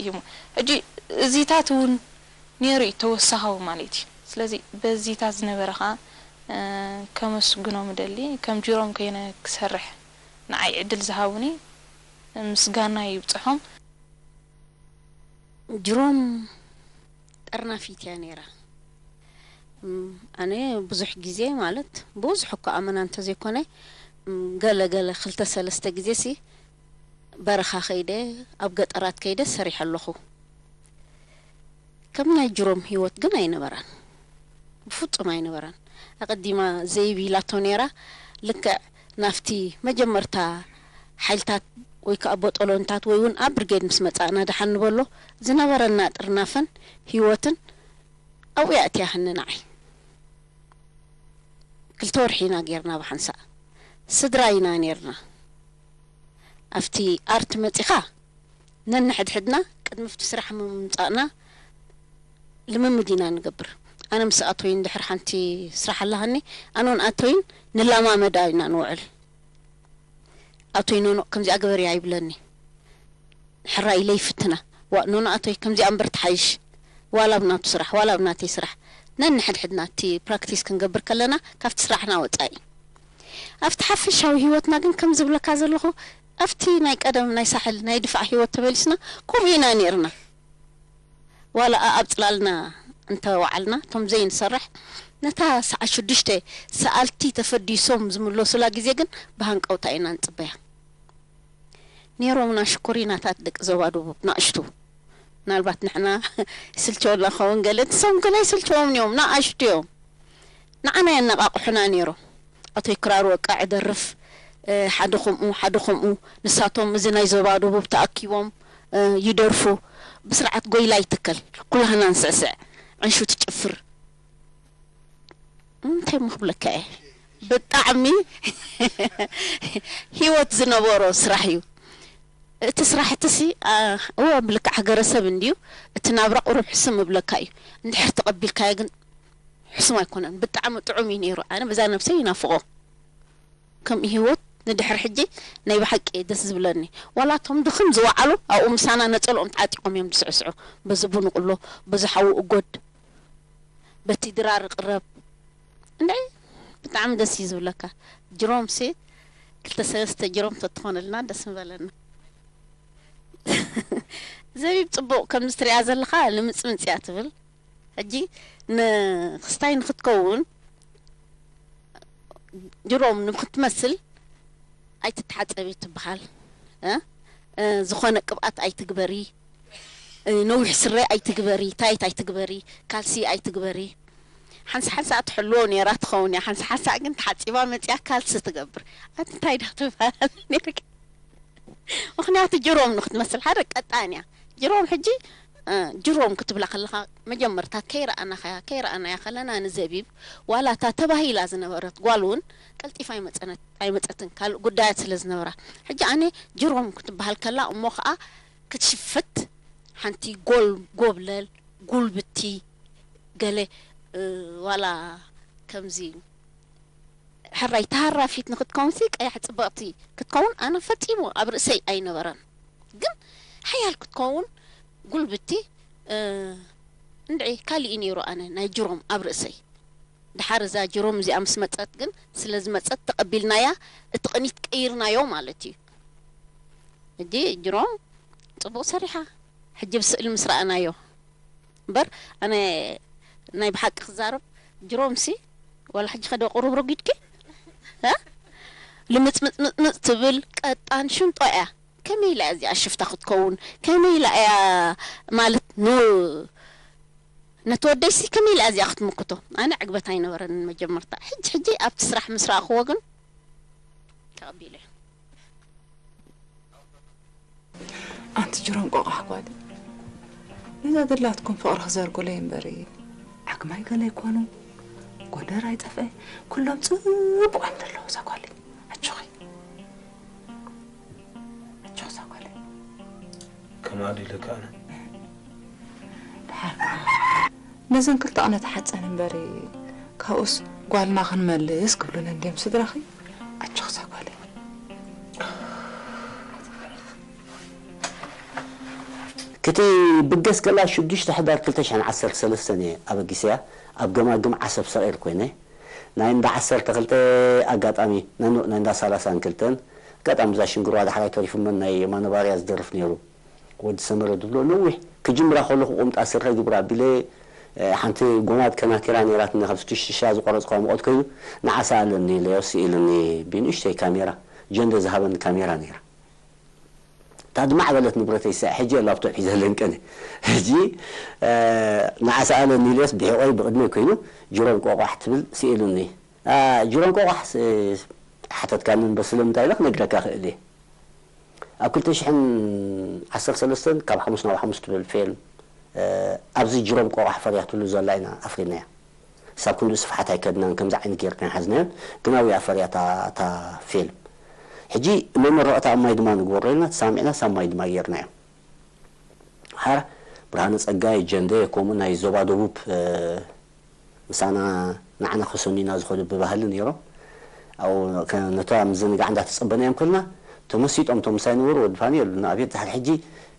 ሂሙ። ሕጂ እዚታት እውን ነይሩ እዩ ተወሳኻዊ ማለት እዩ። ስለዚ በዚታት ዝነበረ ኸዓ ከመስግኖም እደሊ። ከም ጅሮም ከይነ ክሰርሕ ንዓይ ዕድል ዝሃቡኒ ምስጋና ይብጽሖም። ጅሮም ጠርናፊት እያ ነይራ። እም፣ ኣነ ብዙሕ ግዜ፣ ማለት ብዙሕ እኮ ኣመና እንተዘይኮነ፣ እም፣ ገለ ገለ ክልተ ሰለስተ ግዜ ሲ በረኻ ከይደ፣ ኣብ ገጠራት ከይደ ሰሪሐ ኣለኹ። ከም ናይ ጅሮም ህይወት ግን ኣይነበራን። ብፍጹም ኣይነበራን። ኣቐዲማ ዘይብ ኢላቶ ነይራ። ልክዕ ናብቲ መጀመርታ ሓይልታት ወይ ከኣ ቦጦሎንታት ወይ እውን ኣብ ብርጌድ ምስ መጻእና ደሓን ንበሎ ዝነበረና ጥርናፈን ህይወትን ኣብኡ እያ ኣእትያትኒ ንዓይ። ክልተ ወርሒ ኢና ጌርና ብሓንሳእ። ስድራ ኢና ኔርና። ኣብቲ ኣርት መጺኻ ነንሕድሕድና ቅድሚ ኣብቲ ስራሕ ምምጻእና ልምምድ ኢና ንገብር። ኣነ ምስ ኣቶይን ድሕሪ ሓንቲ ስራሕ ኣላሃኒ፣ ኣነን ኣቶይን ንላማመዳ ኢና ንውዕል። ኣቶይ ኖኖ ከምዚኣ ግበርያ ይብለኒ። ሕራይ ኢለ ይፍትና። ዋ ኖኖ ኣቶይ ከምዚኣ እምበር ትሓይሽ። ዋላ ኣብ ናቱ ስራሕ፣ ዋላ ኣብ ናተይ ስራሕ። ነንሕድሕድና እቲ ፕራክቲስ ክንገብር ከለና ካብቲ ስራሕና ወጻኢ። ኣብቲ ሓፈሻዊ ህይወትና ግን ከም ዝብለካ ዘለኹ ኣብቲ ናይ ቀደም ናይ ሳሕል ናይ ድፋዕ ህይወት ተመሊስና ከምኡ ኢና ኔርና። ዋላ ኣብ ጽላልና እንተ ወዓልና እቶም ዘይንሰርሕ ነታ ሰዓት ሽዱሽተ ሰኣልቲ ተፈዲሶም ዝምለሱላ ግዜ ግን ብሃንቀውታ ኢና ንጽበያ። ኔሮምና ሽኮሪናታት ደቂ ዞባ ደቡብ ናእሽቱ። ምናልባት ንሕና ይስልቸወና ኸውን ገለ፣ ንሶም ግን ኣይስልቸዎም እዮም፣ ናኣሽቱ እዮም። ንዓና የነቓቕሑና ኔሮም። ኣቶይ ክራር ወቃዕ ደርፍ፣ እ፣ ሓደ ከምኡ፣ ሓደ ከምኡ። ንሳቶም እዚ ናይ ዞባ ደቡብ ተኣኪቦም፣ እ፣ ይደርፉ። ብስርዓት ጎይላ ይትከል። ኩላህና ንስዕስዕ። ዕንሹ ትጨፍር። እንታይ እሞ ክብለካ እየ። ብጣዕሚ ህይወት ዝነበሮ ስራሕ እዩ። እቲ ስራሕ እቲ ሲ፣ አ፣ እወ ብልክዕ ሃገረሰብ እንድዩ። እቲ ናብራ ቁሩብ ሕስም እብለካ እዩ። እንድሕር ተቐቢልካዮ ግን ሕሱም ኣይኮነን። ብጣዕሚ ጥዑም እዩ ነይሩ። ኣነ በዛ ነብሰይ ይናፍቖ። ከምኡ ህይወት ንድሕር ሕጂ ናይ ብሓቂ እየ ደስ ዝብለኒ። ዋላ እቶም ድኽም ዝወዓሉ ኣብኡ ምሳና ነጸልኦም ተዓጢቖም እዮም ዝስዕስዑ። በዚ ቡን ቁሎ፣ በዚ ሓዊ እጎድ፣ በቲ ድራር ቅረብ። እንድዒ ብጣዕሚ ደስ እዩ ዝብለካ። ጅሮምሲ ክልተ ሰለስተ ጅሮም ተትኾነልና ደስ ምበለና። ዘቢብ ጽቡቕ ከምዚ ትሪኣ ዘለኻ ልምጽምጽ እያ ትብል። ሕጂ ንክስታይ ንክትከውን ጅሮም ንክትመስል ኣይትተሓጸቢ ትበሃል። እ? እ፣ ዝኾነ ቅብኣት ኣይትግበሪ። እ፣ ነዊሕ ስረ ኣይትግበሪ፣ ታይት ኣይትግበሪ፣ ካልሲ ኣይትግበሪ። ሓንሳ ሓንሳ ትሕልዎ ነይራ ትኸውን እያ። ሓንሳ ሓንሳ ግን ተሓጺባ መጺኣ ካልሲ ትገብር። ኣቲ እንታይ ዳ ትበሃል ነይርኪ? ምኽንያቱ ጅሮም ንክትመስል ሓደ ቀጣን እያ። ጅሮም ሕጂ፣ እ፣ ጅሮም ክትብላ ከለኻ መጀመርታ ከይረኣናኻያ፣ ከይረኣናያ ከለና ንዘቢብ ዋላ እታ ተባሂላ ዝነበረት ጓል እውን ቀልጢፋ ኣይመጸነት-፣ ኣይመጸትን ካልእ ጉዳያት ስለ ዝነበራ። ሕጂ ኣነ ጅሮም ክትበሃል ከላ እሞ ኸኣ ክትሽፍት ሓንቲ ጎል-፣ ጎብለል፣ ጉልብቲ፣ ገለ፣ እ፣ ዋላ ከምዚ ሕራይ ተሃራፊት ንክትከውንሲ ቀያሕ ጽብቕቲ ክትከውን ኣነ ፈጺሙ ኣብ ርእሰይ ኣይነበረን። ግን ሓያል ክትከውን ጉልብቲ፣ እ፣ እንድዒ ካሊእ እዩ ነይሩ ኣነ ናይ ጅሮም ኣብ ርእሰይ። ድሓር እዛ ጅሮም እዚኣ ምስ መጸት ግን ስለ ዝመጸት ተቐቢልናያ፣ እቲ ቅኒት ቀይርናዮ ማለት እዩ። ሕጂ ጅሮም ጽቡቕ ሰሪሓ። ሕጂ ብስእሊ ምስ ረኣናዮ እምበር ኣነ ናይ ብሓቂ ክዛረብ ጅሮምሲ ዋላ ሕጂ ከደ ቁሩብ ረጒድኪ፣ እ? ልምጽምጽምጽምጽ ትብል ቀጣን ሽንጦ እያ። ከመይ ኢላ እያ እዚኣ ሽፍታ ክትከውን? ከመይ ኢላ እያ ማለት ን-፣ ነቲ ወደይሲ ከመይ ኢላ እያ እዚኣ ክትምክቶ? ኣነ ዕግበት ኣይነበረንን መጀመርታ። ሕጂ ሕጂ ኣብቲ ስራሕ ምስ ረኣኽዎ ግን ተቐቢለ። ኣንቲ ጅሮም ቆቋሕ ጓል፣ ነዛ ደላትኩም ፍቕሪ ክዘርጉለይ እምበሪ፣ ዓግማይ ገለ ኣይኮኑ፣ ጎንደር ኣይጠፍአ፣ ኩሎም ጽቡቕ እዮም ዘለዉ። እዛ ጓለይ፣ ኣጆኺ፣ ኣጆኺ እዛ ጓለይ። ከማኡ ኢለካ ኣነ። ደሓር ከኣ ነዘን ክልተ ቅነ ተሓጸን እምበሪ፣ ካብኡስ ጓልና ክንመልስ ክብሉኒ እንድዮም ስድራኺ። ኣጆኺ እዛ ጓለይ። ክትብገስ ከላ ሽዱሽተ ሕዳር ክልተ ሽሕን ዓሰርተ ሰለስተን እየ ኣበጊሰያ። ኣብ ገማግም ዓሰብ ሰቒል ኮይነ። ናይ እንዳ ዓሰርተ ክልተ ኣጋጣሚ፣ ናይ እንዳ ሰላሳን ክልተን ኣጋጣሚ እዛ ሽንግርዋ ዳሕራይ ተሪፉ መን ናይ የማነ ባርያ ዝደርፍ ነይሩ። ወዲ ሰመረ ድብሎ ነዊሕ ክጅምራ ከለኹ ቁምጣ ስረ ግብራ ኣቢለ፣ እ፣ ሓንቲ ጎማድ ከናቲራ ነይራትና ካብ ስቱሽሻ ዝቆረጽኳ ሙቐት ኮይኑ ንዓ ሰኣለኒ ኢለዮ ስኢልኒ ብንእሽተይ ካሜራ ጀንደ ዝሃበኒ ካሜራ ነይራ። እታ ድማዕ በለት ንብረተይ ሰ-፣ ሕጂ ላፕቶፕ ሒዘ ለንቀኒ። ሕጂ፣ እ፣ ንዓ ሰኣለኒ ኢለዮስ ብሕቖይ ብቕድመይ ኮይኑ ጅሮም ቆቋሕ ትብል ስኢሉኒ። እ፣ ጅሮም ቆቋሕ ስ-፣ ሓተትካኒ እምበር ስለምንታይ ኢለ ክነግረካ ክእል እየ። ኣብ ክልተ ሽሕን ዓሰርተ ሰለስተን ካብ ሓሙስ ናብ ሓሙስ ትብል ፊልም፣ እ፣ ኣብዚ ጅሮም ቆቋሕ ፈርያትሉ ዘላ ኢና ኣፍሪናያ። ክሳብ ክንድኡ ስፍሓት ኣይከድናን፣ ከምዚ ዓይነት ጌርና ሓዝናዮን፣ ግን ኣብኡ እያ ፈርያ እታ፣ እታ ፊልም። ሕጂ መመረቕታ ኣብ ማይ ድማ ንግበሮ ኢልና ተሳሚዕና፣ ክሳብ ማይ ድማ ጌርናዮ። ሓር ብርሃነ ጸጋይ፣ ጀንደ፣ ከምኡ ናይ ዞባ ደቡብ፣ እ፣ ምሳና ንዓና ከሰንዩና ዝኸዱ ብባህሊ ነይሮም። ኣብኡ ከ-፣ ነታ ምዝንጋዕ እንዳተጸበናዮም ከልና፣ ተመሲጦም እቶም ምሳይ ነበሩ፣ ወዲ ፋኑኤል፣ ንኣብየት ድሓር ሕጂ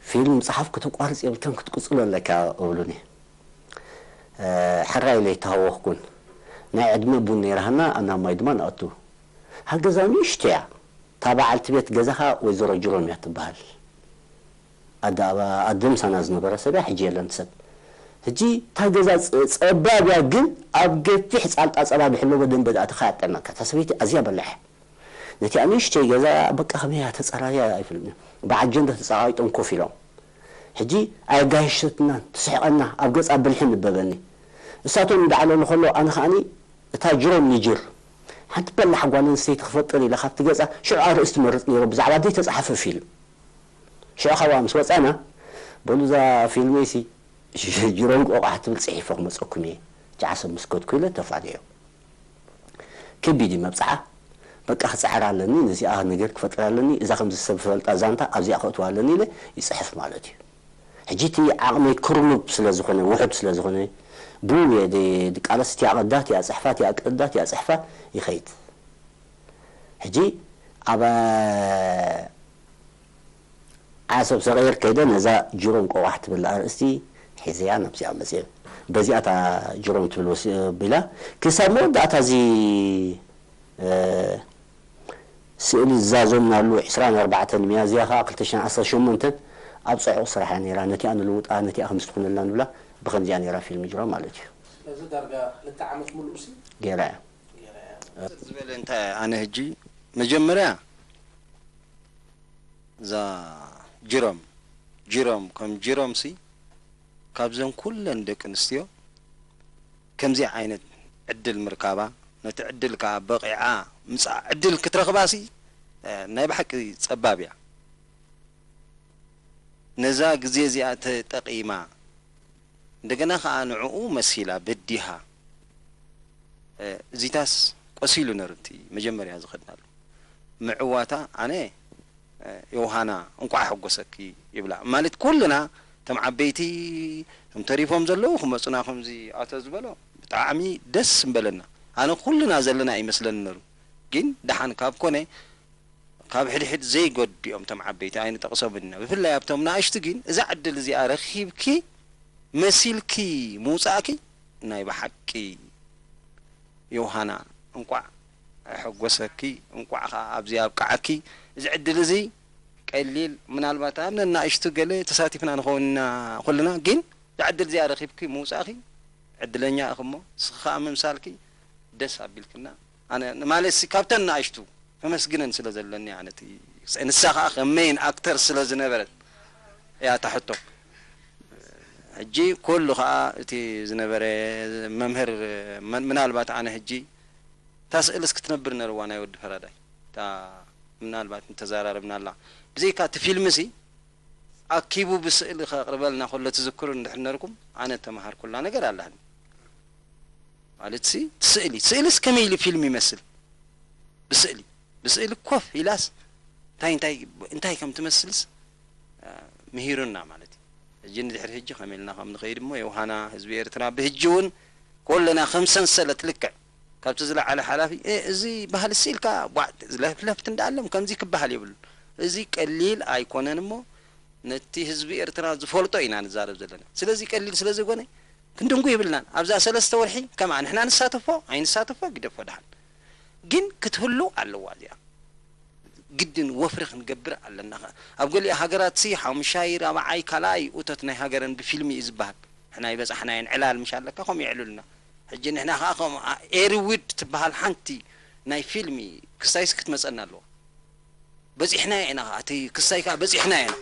ፊልም ምጽሓፍ ከተቋርጽ የብልካን፣ ክትቅጽሎ ኣለካ እብሉኒ። እ፣ ሕራይ ኢለ ኣይተሃወኽኩን። ናይ ዕድመ ቡን ነይራ ሃና፣ ኣና ማይ ድማ ንኣቱ። እታ ገዛ ንእሽቶ እያ። እታ በዓልቲ ቤት ገዛ ኸኣ ወይዘሮ ጅሮም እያ ትበሃል። ኣደ ኣባ-፣ ኣደ ምሳና ዝነበረ ሰብ እያ፣ ሕጂ የለን ሰብ። ሕጂ እታ ገዛ ጸ-፣ ጸባብ እያ፣ ግን ኣብ ገፊሕ ጻልጣ ጸባብ ይሕለቦ ደንበ ደኣ ተኸያጠመካ። እታ ሰበይቲ ኣዝያ በላሕ እያ። ነቲ ንእሽተይ ገዛ በቃ ከመይ እያ ተጸራርያ ኣይፈልጥን። ብኣጀንዳ ተጸቓቒጦም ኮፍ ኢሎም። ሕጂ ኣየጋየሸትናን ትስሕቐና፣ ኣብ ገጻ ብልሒ ነበበኒ። እሳቶም እንዳዕለሉ ከሎ ኣነ ከኣኒ እታ ጅሮም ንጅር ሓንቲ በላሕ ጓል ኣንስተይቲ ክፈጥር ኢለ ካብቲ ገጻ ሽዑ ኣርእስቲ መርጽ ነይረ ብዛዕባ ዘይተጻሕፈ ፊልም። ሽዑ ካብኣ ምስ ወጻና፣ በሉ እዛ ፊልመይሲ ጅሮም ቆቋሕ ትብል ጽሒፈ ክመጸኩም እየ፣ ጨዓ ሰብ ምስ ከድኩ ኢለ ተፋነዮ። ከቢድ እዩ መብጽዓ። በቃ ክጽዕር ኣለኒ፣ ነዚኣ ነገር ክፈጥር ኣለኒ፣ እዛ ከምዚ ሰብ ዝፈልጣ ዛንታ ኣብዚኣ ከእትዋ ኣለኒ ኢለ ይጽሕፍ ማለት እዩ። ሕጂ እቲ ዓቕመይ ክርኑብ ስለ ዝኾነ፣ ውሑድ ስለ ዝኾነ፣ ብኡ እየ ድ-፣ ድቃለስ፣ እቲኣ ቀዳ፣ እቲኣ ጽሕፋ፣ እቲኣ ቀዳ፣ እቲኣ ጽሕፋ ይኸይድ። ሕጂ ኣብ ዓሰብ ሰቐይር ከይደ ነዛ ጅሮም ቆቋሕ ትብል ኣርእስቲ ሒዘያ ናብዚኣ መፅየ። በዚኣ እታ ጅሮም ትብል ወሲ-፣ ቢላ ክሳብ መወዳእታ እዚ፣ እ፣ ስእሊ ዝዛዘምናሉ ዕስራን ኣርባዕተን ሚያዝያ ከዓ ክልተ ሽሕን ዓሰርተ ሸሞንተን ኣብ ፅዑቕ ስራሕ እያ ነይራ። ነቲኣ ንልውጣ፣ ነቲኣ ከምዚ ትኹነልና ንብላ፣ ብኸምዚኣ ነይራ ፊልም ጅሮም ማለት እዩ። ስለዚ ዳርጋ ክልተ ዓመት ሙሉእ ሲ ገይራ እያ። ገይራ እያ። ዝበለ እንታይ ኣነ ሕጂ መጀመርያ እዛ ጅሮም፣ ጅሮም ከም ጅሮም ሲ ካብዘን ኩለን ደቂ ኣንስትዮ ከምዚ ዓይነት ዕድል ምርካባ፣ ነቲ ዕድል ከኣ በቒዓ ምጻእ ዕድል ክትረኽባ ሲ፣ እ፣ ናይ ብሓቂ ጸባብ እያ። ነዛ ግዜ እዚኣ ተጠቒማ፣ እንደገና ከኣ ንዕኡ መሲላ በዲሃ፣ እ፣ እዚታስ ቆሲሉ ነሩ እቲ መጀመርያ ዝኸድናሉ ምዕዋታ። ኣነ፣ እ፣ ዮሃና እንቋዕ ሓጎሰኪ ይብላ። ማለት ኩልና እቶም ዓበይቲ፣ እቶም ተሪፎም ዘለዉ ክመጹና ከምዚ ኣቶ ዝበሎ ብጣዕሚ ደስ ምበለና። ኣነ ኩልና ዘለና ይመስለኒ ነሩ። ግን ደሓን ካብ ኮነ ካብ ሕድሕድ ዘይገድኦም እቶም ዓበይቲ ኣይንጠቕሶምን ኢና። ብፍላይ ኣብቶም ንኣሽቱ ግን እዛ ዕድል እዚኣ ረኺብኪ መሲልኪ ምውጻእኪ ናይ ብሓቂ ዮሃና እንቋዕ ኣሐጎሰኪ፣ እንቋዕ ኸኣ ኣብዚ ኣብቅዓኪ። እዚ ዕድል እዚ ቀሊል፣ ምናልባት ኣብ ነናእሽቱ ገለ ተሳቲፍና ንኸውን ኢና ኩልና፣ ግን እዛ ዕድል እዚኣ ረኺብኪ ምውጻእኺ ዕድለኛ ኢኺ እሞ፣ ንስኺ ኸኣ ምምሳልኪ ደስ ኣቢልክና። ኣነ ማለት ሲ ካብተን ንኣሽቱ ከመስግነን ስለ ዘለኒ ኣነ እቲ ንሳ ኸኣ ከም ሜይን ኣክተር ስለ ዝነበረት እያ እታ ሕቶ። ሕጂ ኩሉ ኸኣ እቲ ዝነበረ መምህር መን-፣ ምናልባት ኣነ ሕጂ እታ ስእልስ ክትነብር ነርዋ ናይ ወዲ ፈራዳይ። እታ ምናልባት እንተዘራረብናላ። ብዘይካ እቲ ፊልምሲ ኣኪቡ ብስእሊ ከቕርበልና ከሎ ትዝክሩ እንድሕር ነርኩም ኣነ እተመሃርኩላ ነገር ኣላኒ። ማለትሲ ስእሊ፣ ስእልስ ከመይ ኢሉ ፊልም ይመስል? ብስእሊ፣ ብስእሊ ኮፍ ኢላስ እንታይ፣ እንታይ፣ እንታይ ከም ትመስልስ፣ አ፣ ምሂሩና ማለት እዩ። ሕጂ ንድሕሪ ሕጂ ከመይ ኢልና ከም ንኸይድ እሞ ዮሃና፣ ህዝቢ ኤርትራ ብህጂ እውን ኮለና ከም ሰንሰለት ልክዕ ካብቲ ዝለዓለ ሓላፊ፣ "እ፣ እዚ ባህሊ ስኢልካ ቧዕ፣ ለፍለፍት እንዳኣለም ከምዚ ክበሃል የብሉን። እዚ ቀሊል ኣይኮነን እሞ ነቲ ህዝቢ ኤርትራ ዝፈልጦ ኢና ንዛረብ ዘለና። ስለዚ ቀሊል ስለ ዘይኮነ ክንድንጉ የብልናን። ኣብዛ ሰለስተ ወርሒ ከማ ንሕና ንሳተፎ ኣይንሳተፎ ግደፎ ደሓን። ግን ክትህሉ ኣለዋ እዚኣ። ግድን ወፍሪ ክንገብር ኣለና። ኣብ ገሊኡ ሃገራት ሲ ሓሙሻይ፣ ራብዓይ፣ ካልኣይ እቶት ናይ ሃገረን ብፊልሚ እዩ ዝበሃል። ንሕና ይበጻሕናየን ዕላል ምሽ ኣለካ ከምኡ የዕሉልና። ሕጂ ንሕና ከኣ ከም ኤሪ ውድ ትበሃል ሓንቲ ናይ ፊልሚ ክሳይስ ክትመጸና ኣለዋ። በጺሕናዮ ኢና ከኣ፣ እቲ ክሳይ ከኣ በጺሕናዮ ኢና።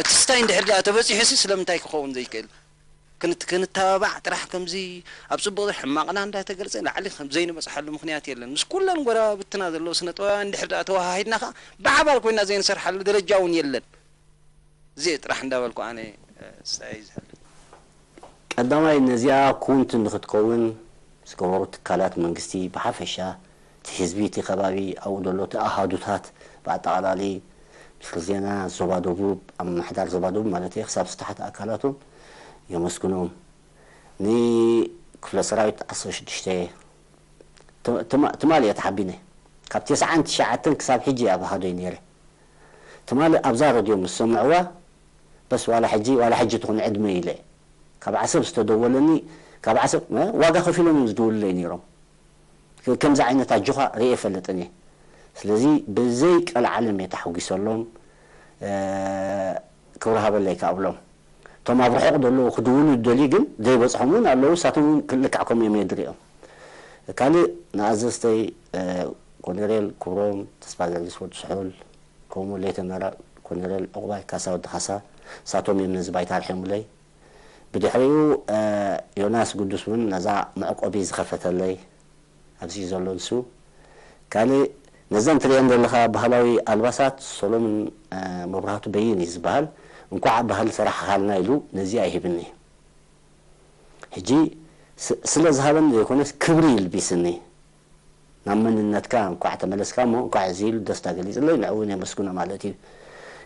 እቲ ስታይ እንድሕር ደኣ ተበጺሑ ሲ ስለምንታይ ክኸውን ዘይክእል? ክንት-፣ ክንተባባዕ ጥራሕ ከምዚ ኣብ ጽቡቕ ሕማቕና እንዳተገልጸ ላዕሊ ከም ዘይንበጽሓሉ ምኽንያት የለን። ምስ ኩለን ጎረባብትና ዘለዉ ስነ ጥበባውያን እንድሕር ደኣ ተወሃሂድና ከኣ ብሓባር ኮይና ዘይንሰርሓሉ ደረጃ እውን የለን። እዚ ጥራሕ እንዳበልኩ ኣነ፣ እ፣ ስታይ ዝሕልፍ። ቀዳማይ ነዚኣ ኩውንቲ ንክትከውን ዝገበሩ ትካላት መንግስቲ ብሓፈሻ፣ እቲ ህዝቢ፣ እቲ ከባቢ፣ ኣብኡ ዘሎ እቲ ኣሃዱታት ብኣጠቓላሊ፣ ሚኒስትሪ ዜና ዞባ ደቡብ፣ ኣብ ምምሕዳር ዞባ ደቡብ ማለት እየ፣ ክሳብ ዝተሓተ ኣካላቶም የመስግኖም። ንክፍለ ሰራዊት ዓሰርተ ሽዱሽተ፣ ትማ-፣ ትማ-፣ ትማሊ እየ ተሓቢነ። ካብ ተስዓን ትሽዓተን ክሳብ ሕጂ እየ ኣብ ኣሃዶይ ነይረ። ትማሊ ኣብዛ ረድዮ ምስ ሰምዕዋ፣ በስ ዋላ ሕጂ፣ ዋላ ሕጂ ትኹን ዕድመ ኢለ። ካብ ዓሰብ ዝተደወለኒ፣ ካብ ዓሰብ፣ እ፣ ዋጋ ከፊሎም እዮም ዝድውሉለይ ነይሮም። ከ-፣ ከምዚ ዓይነት ኣጆኻ ርእየ ኣይፈልጥን እየ። ስለዚ ብዘይ ቀልዓለም እየ ተሓጒሰሎም፣ እ፣ ክብሪ ሃበለይ ከኣ እብሎም። እቶም ኣብ ርሑቕ ዘለዉ ክድውሉ ዝደልዩ ግን ዘይበጽሖም እውን ኣለዉ። ንሳቶም እውን ልክዕ ከምኡ እዮም የድርዮም። ካልእ ንኣዘዝተይ፣ እ፣ ኮሎኔል ክብሮም ተስፋ ጊዮርጊስ ወዲ ስሑል፣ ከምኡ ሌተናል ኮሎኔል ዕቑባይ ካሳ ወዲ ካሳ፣ ንሳቶም እዮም ነዚ ባይታ ኣርሒሙለይ። ብድሕሪኡ፣ እ፣ ዮናስ ግዱስ እውን ነዛ መዕቆቢ ዝኸፈተለይ ኣብዚ እዩ ዘሎ ንሱ። ካልእ ነዘን ትርእየን ዘለኻ ባህላዊ ኣልባሳት ሰሎምን፣ እ፣ መብራህቱ በይን እዩ ዝበሃል። እንኳዕ ባህሊ ሰራሕኻልና ኢሉ ነዚኣ ይሂብኒ። ሕጂ ስ-፣ ስለ ዝሃበኒ ዘይኮነስ ክብሪ ይልቢስኒ። ናብ መንነትካ እንኳዕ ተመለስካ እሞ እንኳዕ እዚ ኢሉ ደስታ ገሊጽለይ፣ ንዕኡ እውን የመስግኖ ማለት እዩ።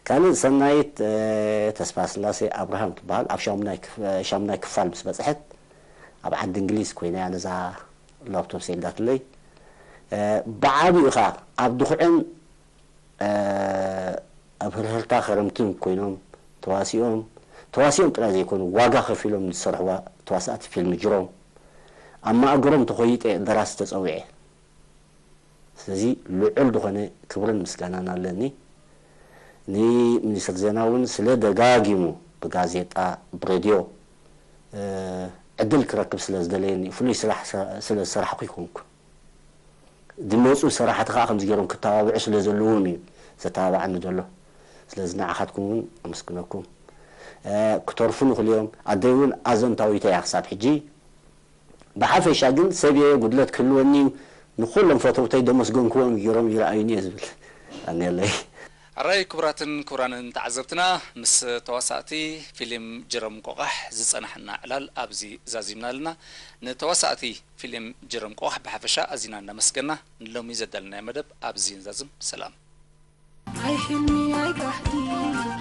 ካልእ ሰናይት፣ እ፣ ተስፋስላሴ ኣብርሃም ትበሃል ኣብ ሻሙናይ ክፍ-፣ ሻሙናይ ክፋል ምስ በጽሐት ኣብ ዓዲ እንግሊዝ ኮይና እያ ነዛ ላፕቶፕ ሰኢላትለይ። እ፣ ብዓቢኡ ኸኣ ኣብ ድኹዕን፣ እ፣ ኣብ ህርህርታ ከረምትን ኮይኖም ተዋሲኦም፣ ተዋሲኦም ጥራይ ዘይኮኑ ዋጋ ከፊሎም ዝሰርሕዋ ተዋሳእቲ ፊልም ጅሮም፣ ኣብ ማእገሮም ተኾይጠ ደራሲ ተጸዊዐ። ስለዚ ልዑል ዝኾነ ክብርን ምስጋናን ኣለኒ። ንሚኒስትር ዜና እውን ስለ ደጋጊሙ ብጋዜጣ፣ ብሬድዮ፣ እ፣ ዕድል ክረክብ ስለ ዝደለየኒ፣ ፍሉይ ስራሕ ስለ ዝሰራሕኩ ይኮንኩ። ዝመጹ ሰራሕቲ ከኣ ከምዚ ገይሮም ክተባብዑ ስለ ዘለዎም እዩ ዘተባብዓኒ ዘሎ። ስለዚ ንዓኻትኩም እውን ኣመስግነኩም። እ፣ ክተርፉ ንኽልኦም፣ ኣደይ እውን ኣዘንታዊተይ እያ ክሳብ ሕጂ። ብሓፈሻ ግን ሰብ እየ፣ ጉድለት ክህልወኒ እዩ፣ ንኹሎም ፈተውተይ ደመስገንክዎም ገይሮም ይረኣዩኒ እየ ዝብል። ኣነለይ። ኣራይ ክቡራትን ክቡራንን ተዓዘብትና፣ ምስ ተዋሳእቲ ፊልም ጅረም ቆቓሕ ዝጸናሕና ዕላል ኣብዚ ዛዚምና ኣለና። ንተዋሳእቲ ፊልም ጅረም ቆቓሕ ብሓፈሻ ኣዚና እናመስገና፣ ንሎሚ ዘዳለናዮ መደብ ኣብዚ ንዛዝም። ሰላም። ኣይ ሕልሚ ኣይ ቃሕቲ